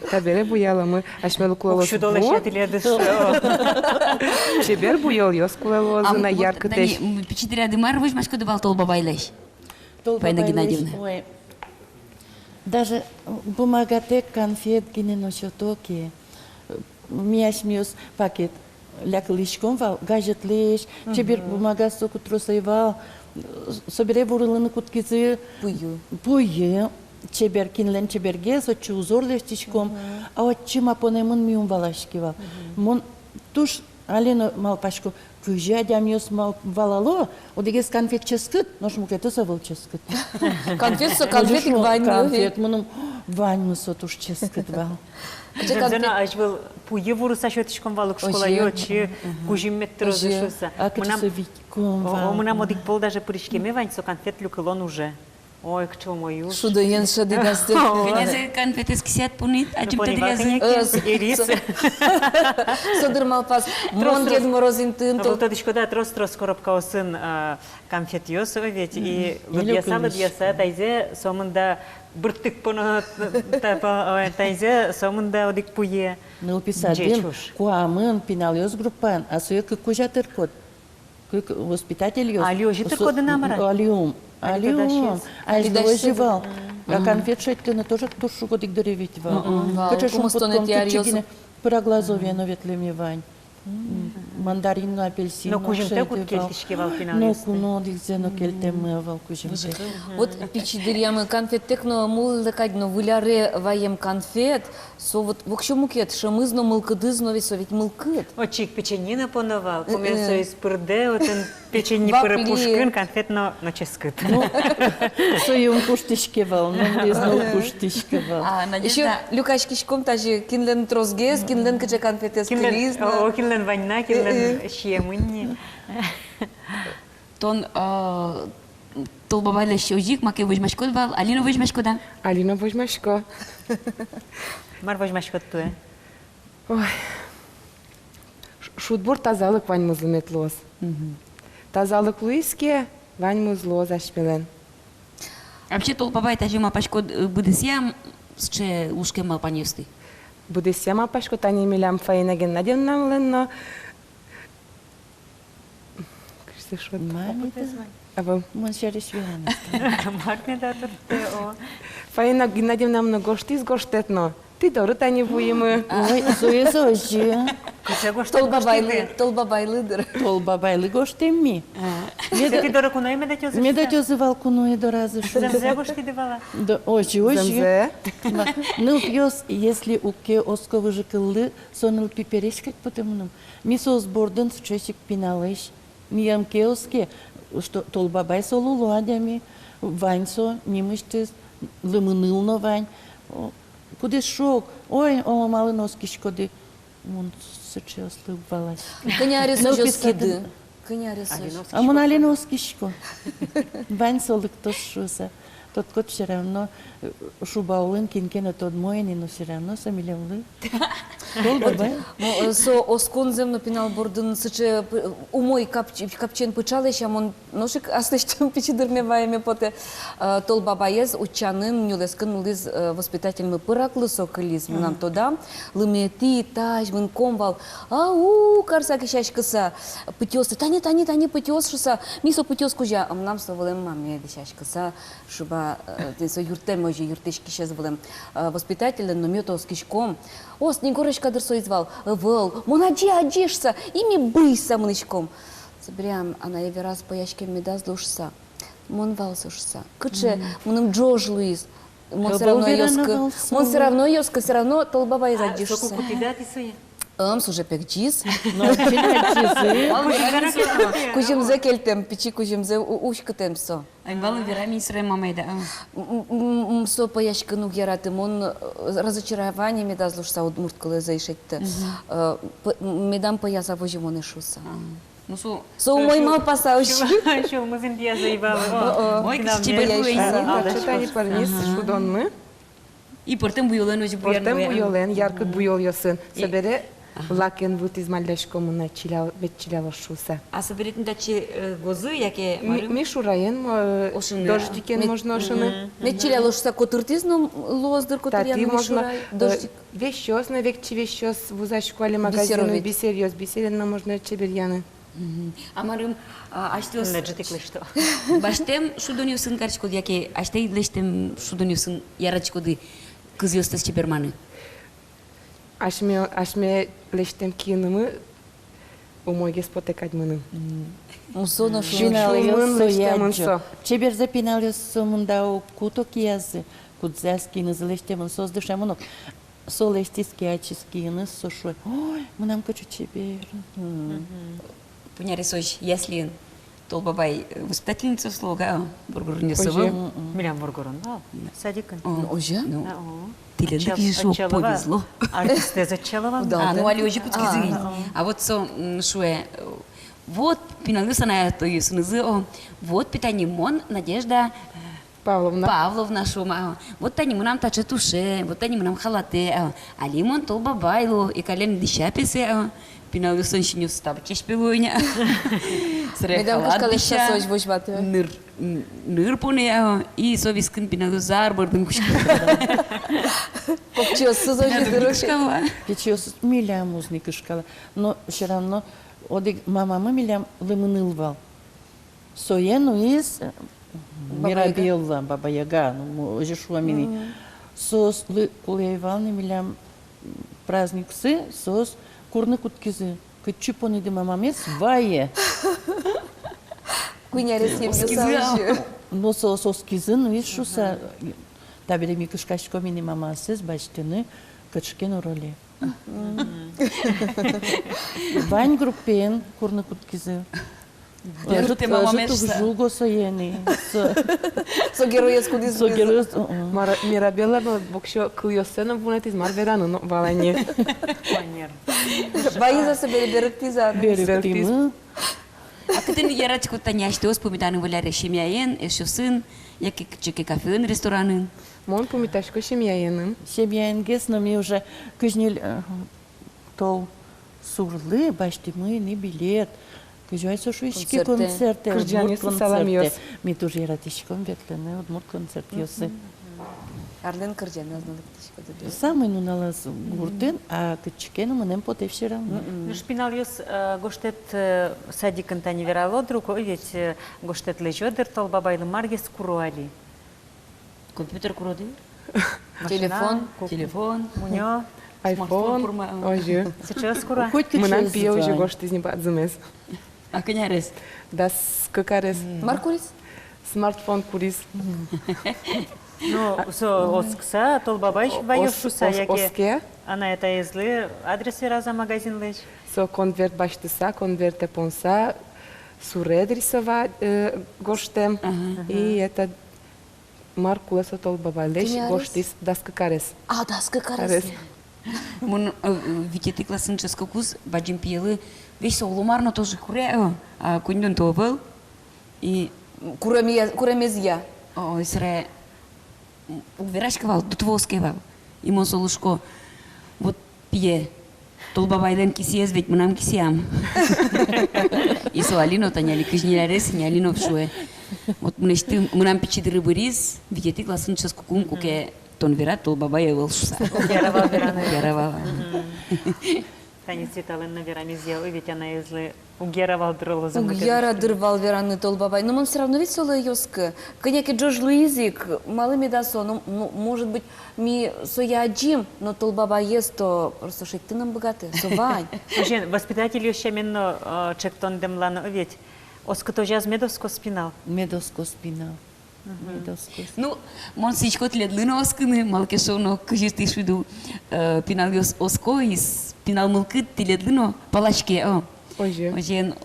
Табере буяломы, асьмелы кулэ луоз. Уксё долэсь бур. Чебер буёлъёс кулэ луозы на, яркытэсь. Пичи дыръяды мар возьмаськоды вал Тол бабайлэсь? Тол бабайлэсь, Фаина Геннадьевна. Ой. Даже бумагатэк конфет гинэ но сёто ке, ми асьмеос пакет лякылӥськом вал, газетлэсь, чебер бумага, соку трос ӧй вал, собере вурылыны кутскизы пуйы. Пуйы, чебер, кинлэн чебергес, отчы узор лэсьтӥськом, а отчы ма понэмын, ми ум валаське вал. Мон туж али но малпасько, кызьы адямиос мал-, валало, одӥгез конфет ческыт, нош мукетыз ӧвӧл ческыт. Конфет со, конфет ик вань. Конфет, мыным, ваньмыз со туж ческыт вал. Зэм но, азьвыл пуйы вурыса сётӥськом вал ук школае, отчы кузьым мед тырозы шуыса. А кызьы со витьком вал. О, мынам одӥг пол даже пыриськеме вань со конфет люкылон уже. Ой, кыӵе умой уж. Шудоен шӧдӥд-а? О. Кӧнязэ конфетэз кисьтӥд-а, пуныд-а, ачим тодӥллязы? Э, со, ирис. Со дыр малпаз. Трос, мон Дед Мороз интыын. Вал, тодӥськод-а, трос-трос коробкаосын, а, конфетъёс, о, ведь, и лыдъяса, лыдъяса, таизэ сомында быртык поно, та-, по-, ой, таизэ сомында одӥг пуе. Нылпи садын куамын пиналъёс группаын, а сое кык кузя тыркод. Кык воспитательёс. Али озьы тыркоды-а, мар-а? Али ум. Али ум. Али озьы вал. А конфет шедьтыны тоже туж шуг одӥг дыре ведь вал. Мгм. Вал. Кыӵе шумпоттон, кыӵе гинэ. Пыраглазовье но ветлэме вань. Мгм. Мандарин но, апельсин но шедьтӥ вал. Но кузьымтэк уд кельтӥське вал пиналъёсты. Ноку но одӥгзэ но кельтэм ӧй вал кузьымтэк. Вот пичи дыръямы конфеттэк но, муллы кадь но, выль аре ваем конфет. Со вот воксё мукет, шӧмыз но, мылкыдыз но, ведь со ведь мылкыд. Отчы ик печенье но поно вал, э, пумен соиз пырдэ, отын печенье пыры пушкын, конфет но, но ческыт. Ну, соин куштӥське вал, но, без но куштӥське вал. А, Надежда. Ещё люкаськиськом тазьы, кинлэн тросгес, кинлэн кыӵе конфетэз кылиз на. О, кинлэн вань на, кинлэн сиемын ни. Тон, а, Тол бабайлэсь озьы ик маке возьмаськод вал, али но возьмаськод-а? Али но возьмасько. Мар возьмаськод туэ? Ой. Ш-, шудбур, тазалык ваньмызлы мед луоз. Мгм. Тазалык луиз ке, ваньмыз луоз асьмелэн. А вообще, Тол бабай, тазьы малпаськод, э, быдэсъя-а сыӵе лушкем малпанъёсты? Быдэсъя малпасько, тани милям Фаина Геннадьевнамылэн но. Кызьы шуод? Мар меда? Ӧвӧл. Мон сярысь вераны. Мар меда турттэ, о. Фаина Геннадьевна мыным гожтӥз гожтэт но. Тӥ доры тани вуимы. Ой, соиз озьы. Кыӵе гожтэт? Тол бабайлы, гожтӥды? Тол бабайлы, дыр. Тол бабайлы гожтэм ми. А. Меда-, Сокы доры куное медатёзы? Медатёзы вал куное доразы шуса. Зэмзэ гожтӥды вал-а? Да, озьы, озьы. Зэмзэ. Ма, нылпиос, если уг ке оско выжыкыллы, со нылпи пересь кадь потэ мыным. Ми соос бордын сыӵе ик пиналэсь. Мием ке оске, что Тол бабай со луло адями, вань со нимысьтыз, лымыныл но вань. О, кудӥз шуо: «Ой, о, малы но оскиськоды?» Мон сыӵеослы уг валаськы. Кӧня аресозь оскиды? Кӧня аресозь? А мон али но оскисько. Вань со лыктоз шуса. Тодӥськод, всё равно, э, шуба улын кин ке но тодмо ини, но всё равно со милемлы. Тол бабай. Ну, э, со оскон зэм но пинал бордын сыӵе, п-, умой капч-, капчиен пыӵалэ, а мон нош ик аслэсьтым пичи дырме ваеме потэ. Э, Тол бабаез утчанын нюлэскын улӥз, э, воспитательмы пыраклы со кылиз. Мынам тодам, лымыетӥ, тазь, мынком вал. Ау карса кесяськыса, пытьыосты: «Тани, тани, тани пытьыос», — шуса. Ми со пытьыос кузя, а мынам со вылэм мамае дӥсяськыса, шуба, э, тӥни со юрттэм озьы, юрттӥськисез вылэм, э, воспитательлэн, но ми отын оскиськом. О, Снегурочка дыр со из вал. Ӧвӧл. Мон адӟи, адӟи шуса, и ми быйса мынӥськом. Собере анае вераз: «Пӧяськем медаз лу», — шуса. Мон вал со шуса. Кыӵе мыным ӝож луиз. Мон всё равно ёзкы, мон всё равно ёзкы, всё равно Тол бабаез адӟи шуса. Соку кутӥды-а тӥ сое? Ӧм, со уже пегӟиз. Кузьымзэ кельтэм, пичи кузьымзэ у-, уськытэм со. Ай, валын верамын сыре мамайда, а? М, м, м, со пӧяськыны уг яраты, мон, э, разочарование медаз лу шуса, удмурт кылэз ӧй шедьты. Э, п-, м, медам пӧяса возьымонэ шуса. А. Ну, со, со умой малпаса, сюлмыз интыяз ӧй вал. О, о. Ой, кызьы чебер луэ. Таӵе тани пӧрмиз шудонмы. И пӧртэм буёлэн озьы буян. Пӧртэм буёлэн, яркыт буёлъёсын. Собере лакен вытӥз, мальдасько мынэ, чиля-, мед чилялоз шуса. А собере тӥни татчы, э, гозы яке мар-а? Ми-, мишураен, э, дождикен можно ошыны. Мед чилялоз шуса котыртӥз но, луоз дыр котыръяны мишурай, э, дождик. Вещёс но, векчи вещёс вузасько али магазинын, бисеръёс, бисерен но можно чеберъяны. Мгм. А марым, а, асьтэос басьтэм шудонъёсын кариськоды яке асьтэ лэсьтэм шудонъёсын яратӥськоды кызъёстэс чеберманы? Асьме, асьме лэсьтэм киынымы умойгес потэ кадь мыным. Мгм. Мусо но шуо. Пиналъёс сое адӟо. Чеберзэ пиналъёс сомында уг куто киязы, кудзэ ас киынызы лэсьтэмын, соос дышемын ук. Со лэсьтӥз ке ачиз киыныз, со шуэ: «Ой, мынам кыӵе чебер». Мгм. Кӧня аресозь яслиын Тол бабай, э, воспитательницаос луо-а, воргоронъёс ӧвӧл? Озьы. Милям воргорон вал. Да. Садикын. О. Ну, озьы? Ну, да, о. Тӥледлы ке шуо, повезло. Артистэз ӧтчало вал. А, ну, али озьы кутскизы ини. А, о. А вот со, м, шуэ, э, вот, пиналъёс анай-атайёсынызы, о, вот, пе, тани мон, Надежда, э, Павловна. Павловна, шуом, а, вот тани мынам таӵе тушэ, вот тани мынам халатэ, а, али мон Тол бабай луо, и каллен дӥся, пе, сое, а, пиналъёслэн синъёссы таб чеч, пе, луо ини. Сыре халат дӥся. Ныр, н-, ныр понэ, а, и со вискын пиналъёс зар бордын кутскизы. Покчиоссы озьы дыр. Пичиоссы милям уз ни кышкало. Но всё равно одӥг мамамы милям лымыныл вал. Сое нуиз, э, Мирабелла, Баба Яга, ну, озьы шуом ини. Мгм. Соослы кулэ ӧй вал ни милям, м, праздниксы, соос курыны кутскизы. Кытчы пониды мамамес, вае. Кӧня арес ӧй вал. Оскизы-а? Но соос оскизы, нуиз шуса. Мгм. Табере ми кышкаськом ини мамаосыз басьтыны кыӵе ке но роле. Мгм. Вань группаен курыны кутскизы. Ӧжыт, ӧжыт уг жуго сое ни. Со, со героез кудӥз. Со героез, ы-ы. Мара-, Мирабелла но воксё кылъёссэ но вунэтӥз, мар вераны но вал ини. Ваньзэ со берыктӥз-а? Берыктӥз. А кытын яратӥськоды тани асьтэос пумитаны выль аре, семьяен, эшъёсын, яке кыӵе ке кафеын, ресторанын? Мон пумитасько семьяеным. Семьяенгес, но ми уже кызь ньыль, э, тол сурлы басьтӥмы ини билет. Кызьы ай со шуиське, концертэ. Концертэ, удмурт концертэ. Кырӟанъёс, саламъёс. Ми туж яратӥськом ветлыны удмурт концертъёсы. Мгм. Арлэн кырӟаназ но лыктӥськоды, да? Самой нуналаз гуртын, а кытчы ке но мынэм потэ всё равно. Мгм. Нош пиналъёс, э, гожтэт, э, садикын тани верало, друг, ой, ведь, э, гожтэт лэзё дыр, Тол бабайлы маргес куро али? Компьютер куроды? Телефон. Машина, ку-, телефон. Мунё. Айфон. Смартфон курма, а. Озьы. Сыӵе ӧз кура. Хоть кыӵе. Мынам пие озьы гожтӥз ни бадӟымез. А кӧня арес? Дас кык арес. Мар куриз? Смартфон куриз. Ну, со оскыса, Тол Бабай ваёз шуса, яке оске. Анай-атаезлы адрес вераз-а магазинлэсь? Со конверт басьтыса, конвертэ понса, суред рисовать, э, гожтэм. Ага. И это мар кулэ со Тол Бабайлэсь гожтӥз. Дас кык арес. А, дас кык арес. Мон, э, витетӥ классын дышетскыкуз бадӟым пиелы, весь со оло мар но тоже куре, э, а коньдон-то ӧвӧл. И куремез-, куремезъя. О, сыре, м, уг вераськы вал, дутво оске вал. И мон солы шуисько: вот, пие, Тол Бабайлэн кисыез ведь мынам кисыям. И со али но, тани али кызь ньыль арес, ини али но шуэ: вот мынэсьтым, мынам пичи дыры быриз, витетӥ классын дышетскыкум, куке тон верад, Тол Бабай ӧвӧл шуса. Уг яра вал вераны. Уг яра вал. Мгм. Тани Светалэн но верамезъя, ой, ведь анаезлы уг яра вал дыр, оло зэмлык. Уг яра дыр вал вераны Тол Бабай. Но мон всё равно ведь солы ӧй оскы. Кӧня ке ӝож луиз ик, малы меда со, ну, м-, может быть, ми сое адӟим, но Тол Бабаез-то просто шедьтыны ӧм быгаты, со вань. Озьыен, воспитательёс сямен но, э, ӵектон дэмлано ведь. Оскытозяз мед оскоз пинал. Мед оскоз пинал. Мгм. Мед оскоз. Ну, мон сӥзисько тӥледлы но оскыны, малы ке шуоно, кызьы тӥ шуиды, э, пиналъёс оско, и с-, пинал мылкыд тӥледлы но палаське, о. Озьы. Озьыен,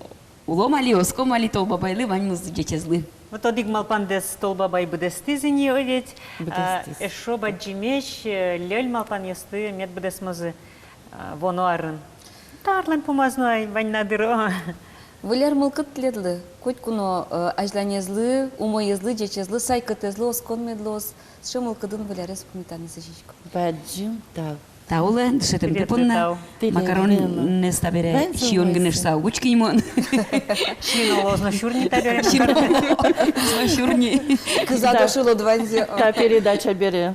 улом али, оском али Тол Бабайлы, ваньмызлы, ӟечезлы. Вот одӥг малпандэс Тол Бабай быдэстӥз ини, о ведь. Быдэстӥз. А эшшо бадӟымесь, э, льӧль малпанъёсты мед быдэсмозы, а, вуоно арын. Та арлэн пумаз но ай вань на дыр, о. Выль ар мылкыд тӥледлы, котьку но, э, азьланезлы, умоезлы, ӟечезлы, сайкытэзлы оскон мед луоз, сыӵе мылкыдын выль арез пумитаны сӥзисько. Бадӟым тау. Тау луэ дышетэмды понна. Тау. Макаронэз табере сиён гинэ шуса уг учкы ни мон. Сиыны луоз но сюрни табере. Сиыны луоз но сюрни. Кыза дошылод ваньзэ. Та передача бере.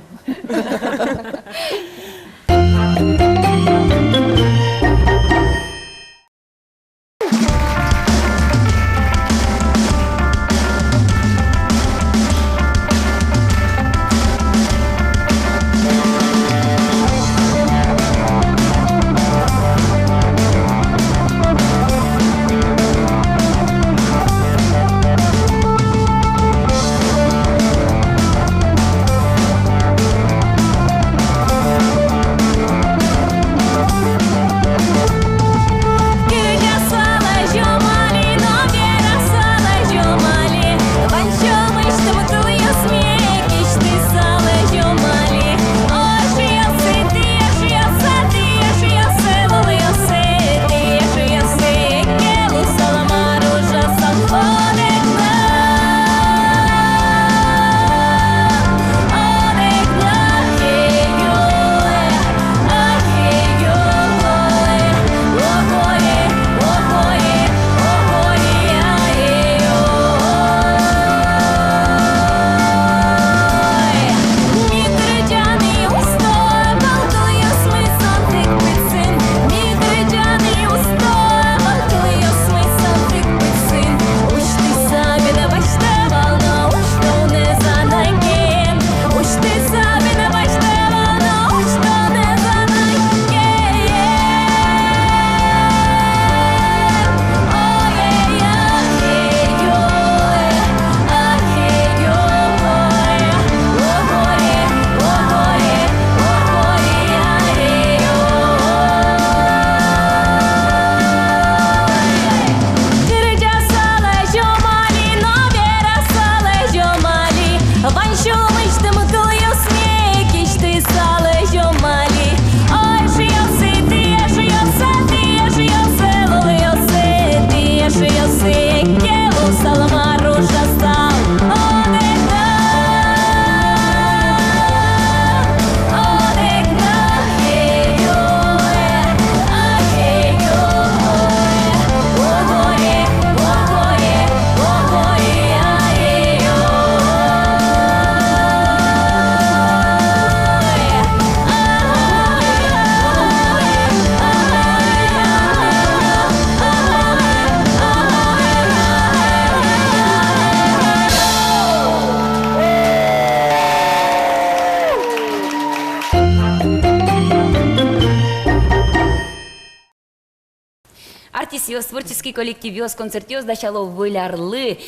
Артистъёс, творческий коллективъёс, концертъёс дасяло Выль арлы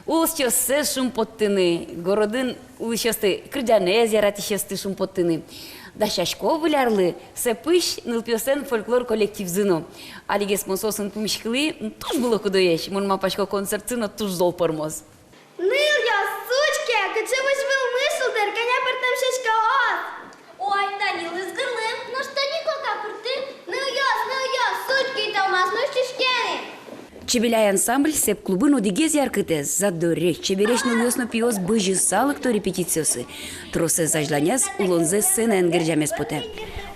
улӥсьёссэс шумпоттыны, городын улӥсьёсты, кырӟанэз яратӥсьёсты шумпоттыны. Дасясько Выль арлы Сэпысь нылпиослэн фольклор коллективзы но. Алигес мон соосын пумиськылӥ, туж выло кудоесь, мон малпасько, концертсы но туж зол пӧрмоз. Нылъёс, учке, кыӵе визь вылмы шулдыр, кӧня пӧртэм сяськаос! Ой, тани лыз гырлы. Нош тани кока пырты. Нылъёс, нылъёс, учке, италмас но сяськаос ни. «Чебеляй» ансамбль Сэп клубын одӥгез яркытэз. Задоресь, чебересь нылъёс но пиос бызьыса лыкто репетициосы. Тросэз азьланяз улонзэс сценаен герӟамез потэ.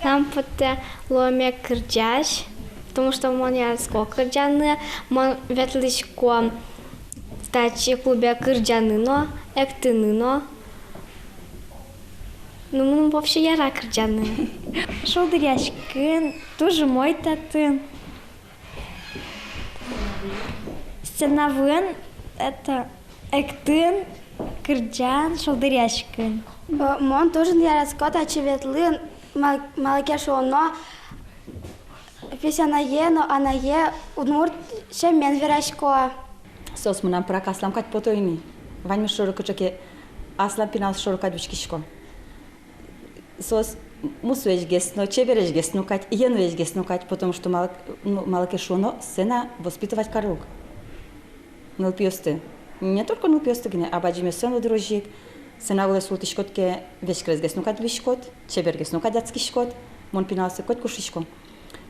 Мынам потэ луэме кырӟась, потому что мон яратӥсько кырӟаны, мон ветлӥсько татчы клубе кырӟаны но, эктыны но. Ну, мыным вообще яра кырӟаны. Шулдыръяськыны туж умой татын. Сцена вылын, это, эктыны, кырӟаны, шулдыръяськыны. Э, мон туж яратӥсько татчы ветлыны, мал-, малы ке шуоно, песянае но анае удмурт сямен верасько. Соос мынам пырак аслам кадь пото ини. Ваньмыз шоры кыӵе ке аслам пиналъёс шоры кадь учкисько. Соос мусоесьгес но, чебересьгес но кадь, йӧноесьгес но кадь, потому что малы, ну, малы ке шуоно, сцена воспитывать каре ук нылпиосты. Не только нылпиосты гинэ, а бадӟымъёссэ но дыр озьы ик. Сцена вылэ султӥськод ке, веськресгес но кадь луиськод, чебергес но кадь адскиськод. Мон пиналъёслы котьку шуисько: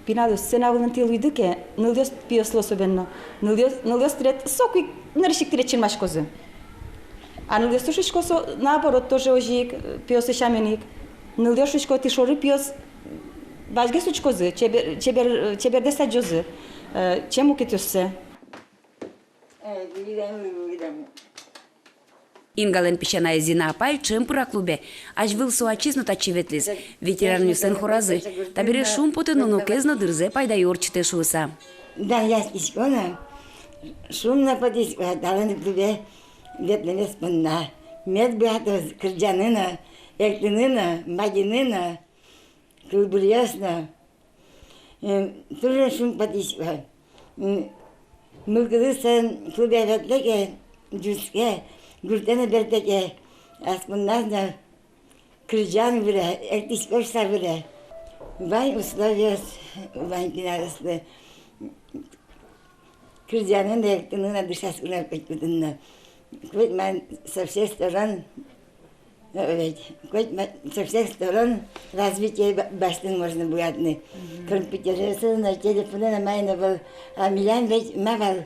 пиналъёс, сцена вылын тӥ луиды ке, нылъёс, пиослы особенно, нылъёс, нылъёс тӥлед соку ик нырысь ик тӥлед синмаськозы. А нылъёслы, шуисько, со наоборот, тоже озьы ик, пиослы сямен ик. Нылъёс, шуисько, тӥ шоры пиос вазьгес учкозы, чебер, чебер, чебердэс адӟозы, э, чем мукетъёссэ. Ингалэн песянаез Зина апай ӵем пыра клубе. Азьвыл со ачиз но татчы ветлӥз, ветеранъёслэн хоразы. Табере шумпотэ но, нунокез но дырзэ пайдаё ортчытэ шуыса. Данъяськисько но, шумпотӥсько, талэн клубе ветлэмез понна. Мед быгатоз кырӟаны но, эктыны но, мадьыны но, кылбуръёс но. Э, туж шумпотӥсько, э, м, мылкыды соин клубе ветлэ ке, ӝутске, гуртэ но бертэ ке, ас понназ но кырӟан вырэ, эктӥсько шуса вырэ. Вань условиос, вань пиналъёслы кырӟаны но, эктыны но, дышетскыны но, котькытын но. Коть мар со всех сторон, э, ведь, коть мар со всех сторон развитие ба-, басьтыны можно быгатыны. Мгм. Компьютеръёсын но, телефонын но, маин но ӧвӧл, а милям ведь ма вал,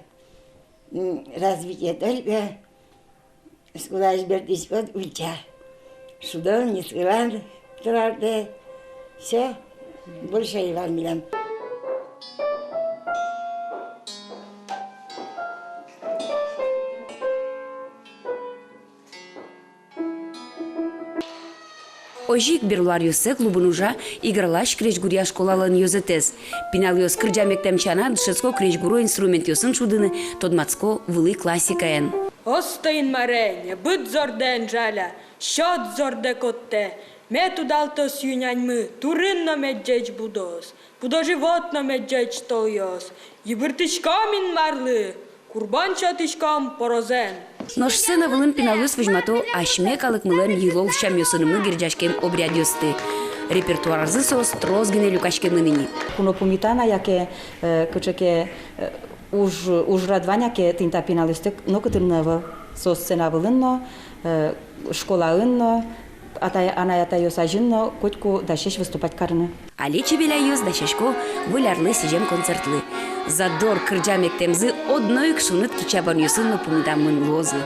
м, развитие только школаысь бертӥськод, ульча. Шудон, нискылан тодалтэ. Всё, больше ӧй вал милям. Озьы ик берло аръёсы клубын ужа Игралась крезьгуръя школалэн ёзэтэз. Пиналъёс кырӟам-эктэм сяна дышетско крезьгуро инструментъёсын шудыны, тодматско вылӥ классикаен. Осто, Инмаре, небыт зордэ эн жаля, сёт зордэ коттэ, мед удалтоз сюй-няньмы, турын но мед ӟеч будоз, пудо-живот но мед ӟеч толъёз. Йыбыртӥськом Инмарлы, курбон сётӥськом порозэн. Нош сцена вылын пиналъёс возьмато асьме калыкмылэн йылол-сямъёсынымы герӟаськем обрядъёсты. Репертуарзы соос трос гинэ люкаськемын ини. Куно пумитано яке, э, кыӵе ке, э, уж, ужрад вань ке, тӥни та пиналъёстэк нокытын но ӧвӧл. Соос сцена вылын но, э, школаын но, атай, анай-атайёс азьын но котьку дасесь выступать карыны. Али «Чебеляйёс» дасясько Выль арлы сӥзем концертлы. Задор кырӟам-эктэмзы одно ик шуныт кичабонъёсын но пумитамын луозы.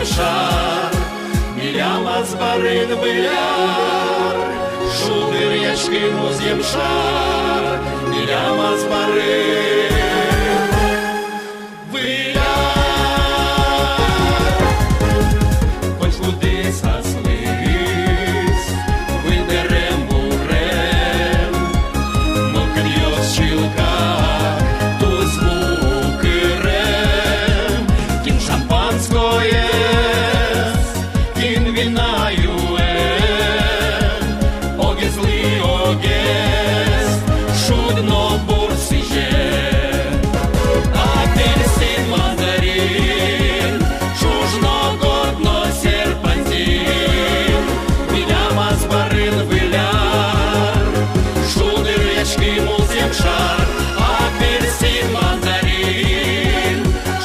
Шар, милям азбарын Выль ар, шулдыръяське музъем шар, милям азбарын Выль ар. Котькудӥз аслыз выльдэрем, бурем, мылкыдъёс чылкак, тус-ву кырем, кин шампанскоез, кин вина юэ, огезлы огез шудо но бур сӥзе. Апельсин, мандарин, ӵуж но горд но серпантин, милям азбарын Выль ар, шулдыръяське музъем шар. Апельсин, мандарин,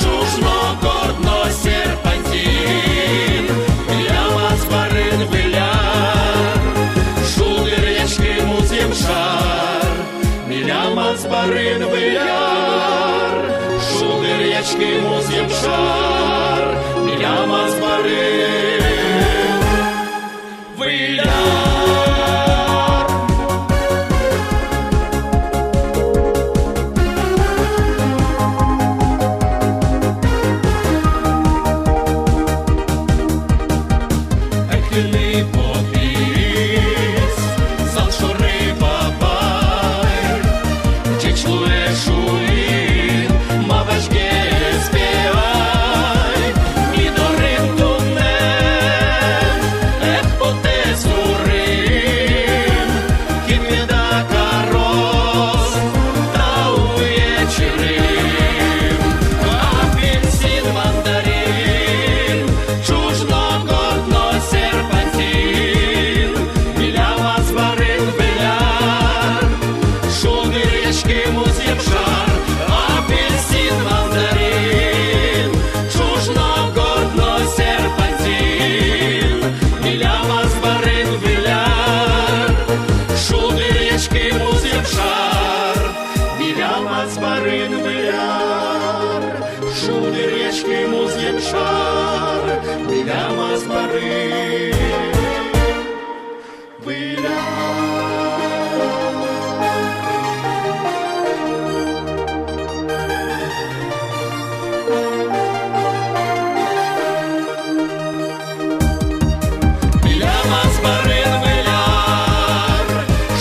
ӵуж но горд но серпантин, милям азбарын Выль ар, шулдыръяське музъем шар. Милям азбарын Выль ар, шулдыръяське музъем шар, милям азбарын Выль ар. Эктыны потӥз зал шоры бабай, ӟеч луэ шуи, ма вазьгес пе ай. Ми дорын туннэ, эх, потэ сурын, кин меда кароз та уе чырын. Апельсин, мандарин, ӵуж но горд но серпантин, милям азбарын Выль ар, шулдыръяське музъем шар. Апельсин, мандарин, ӵуж но горд но серпантин, милям азбарын Выль ар, шулдыръяське музъем шар. Милям азбарын Выль ар, шулдыръяське музъем шар, милям азбарын Выль ар. Милям азбарын Выль ар,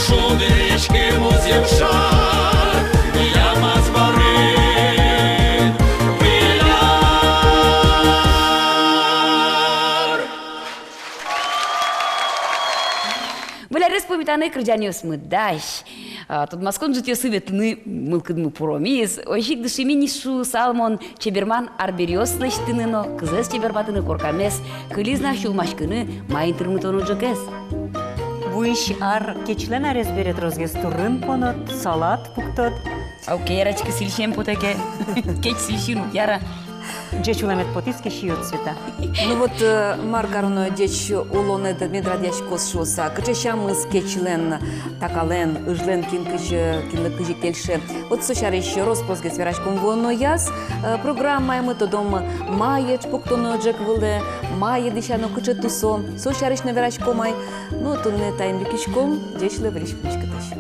шулдыръяське музъем шар, милям азбарын Выль ар. Выль арез пумитаны кырӟанъёсмы дась. А, тодматскон ӝытъёсы ветлыны мылкыдмы пуромиз. Озьы ик дышимиз ни, шуысал мон, чеберман арбериос лэсьтыны но кызэз чеберматыны, коркамес кылиз на сюлмаськыны, маин тырмытоно ӝӧкез. Вуись ар кечлэн арез бере, тросгес турын понод, салат пуктод. А уке, ярачкы, сӥльсем потэ ке. Кеч сӥльсын уг яра. Ӟеч улэмед потӥз ке, сиёд, Света. Ну вот, э, мар кароно ӟеч улонэд мед радъяськоз шуыса, кыӵе сямыз кечлэн, та калэн, ыжлэн, кин кызьы, кинлы кызьы кельше. Вот со сярысь рос-прос гес вераськом вуоно яз, э, программаямы, тодом, мае пуктоно ӝӧк вылэ, мае дӥсяно, кыӵе тусо, со сярысь но вераськом ай. Ну, туннэ таин люкиськом, ӟеч луэ, выльысь пумиськытозь.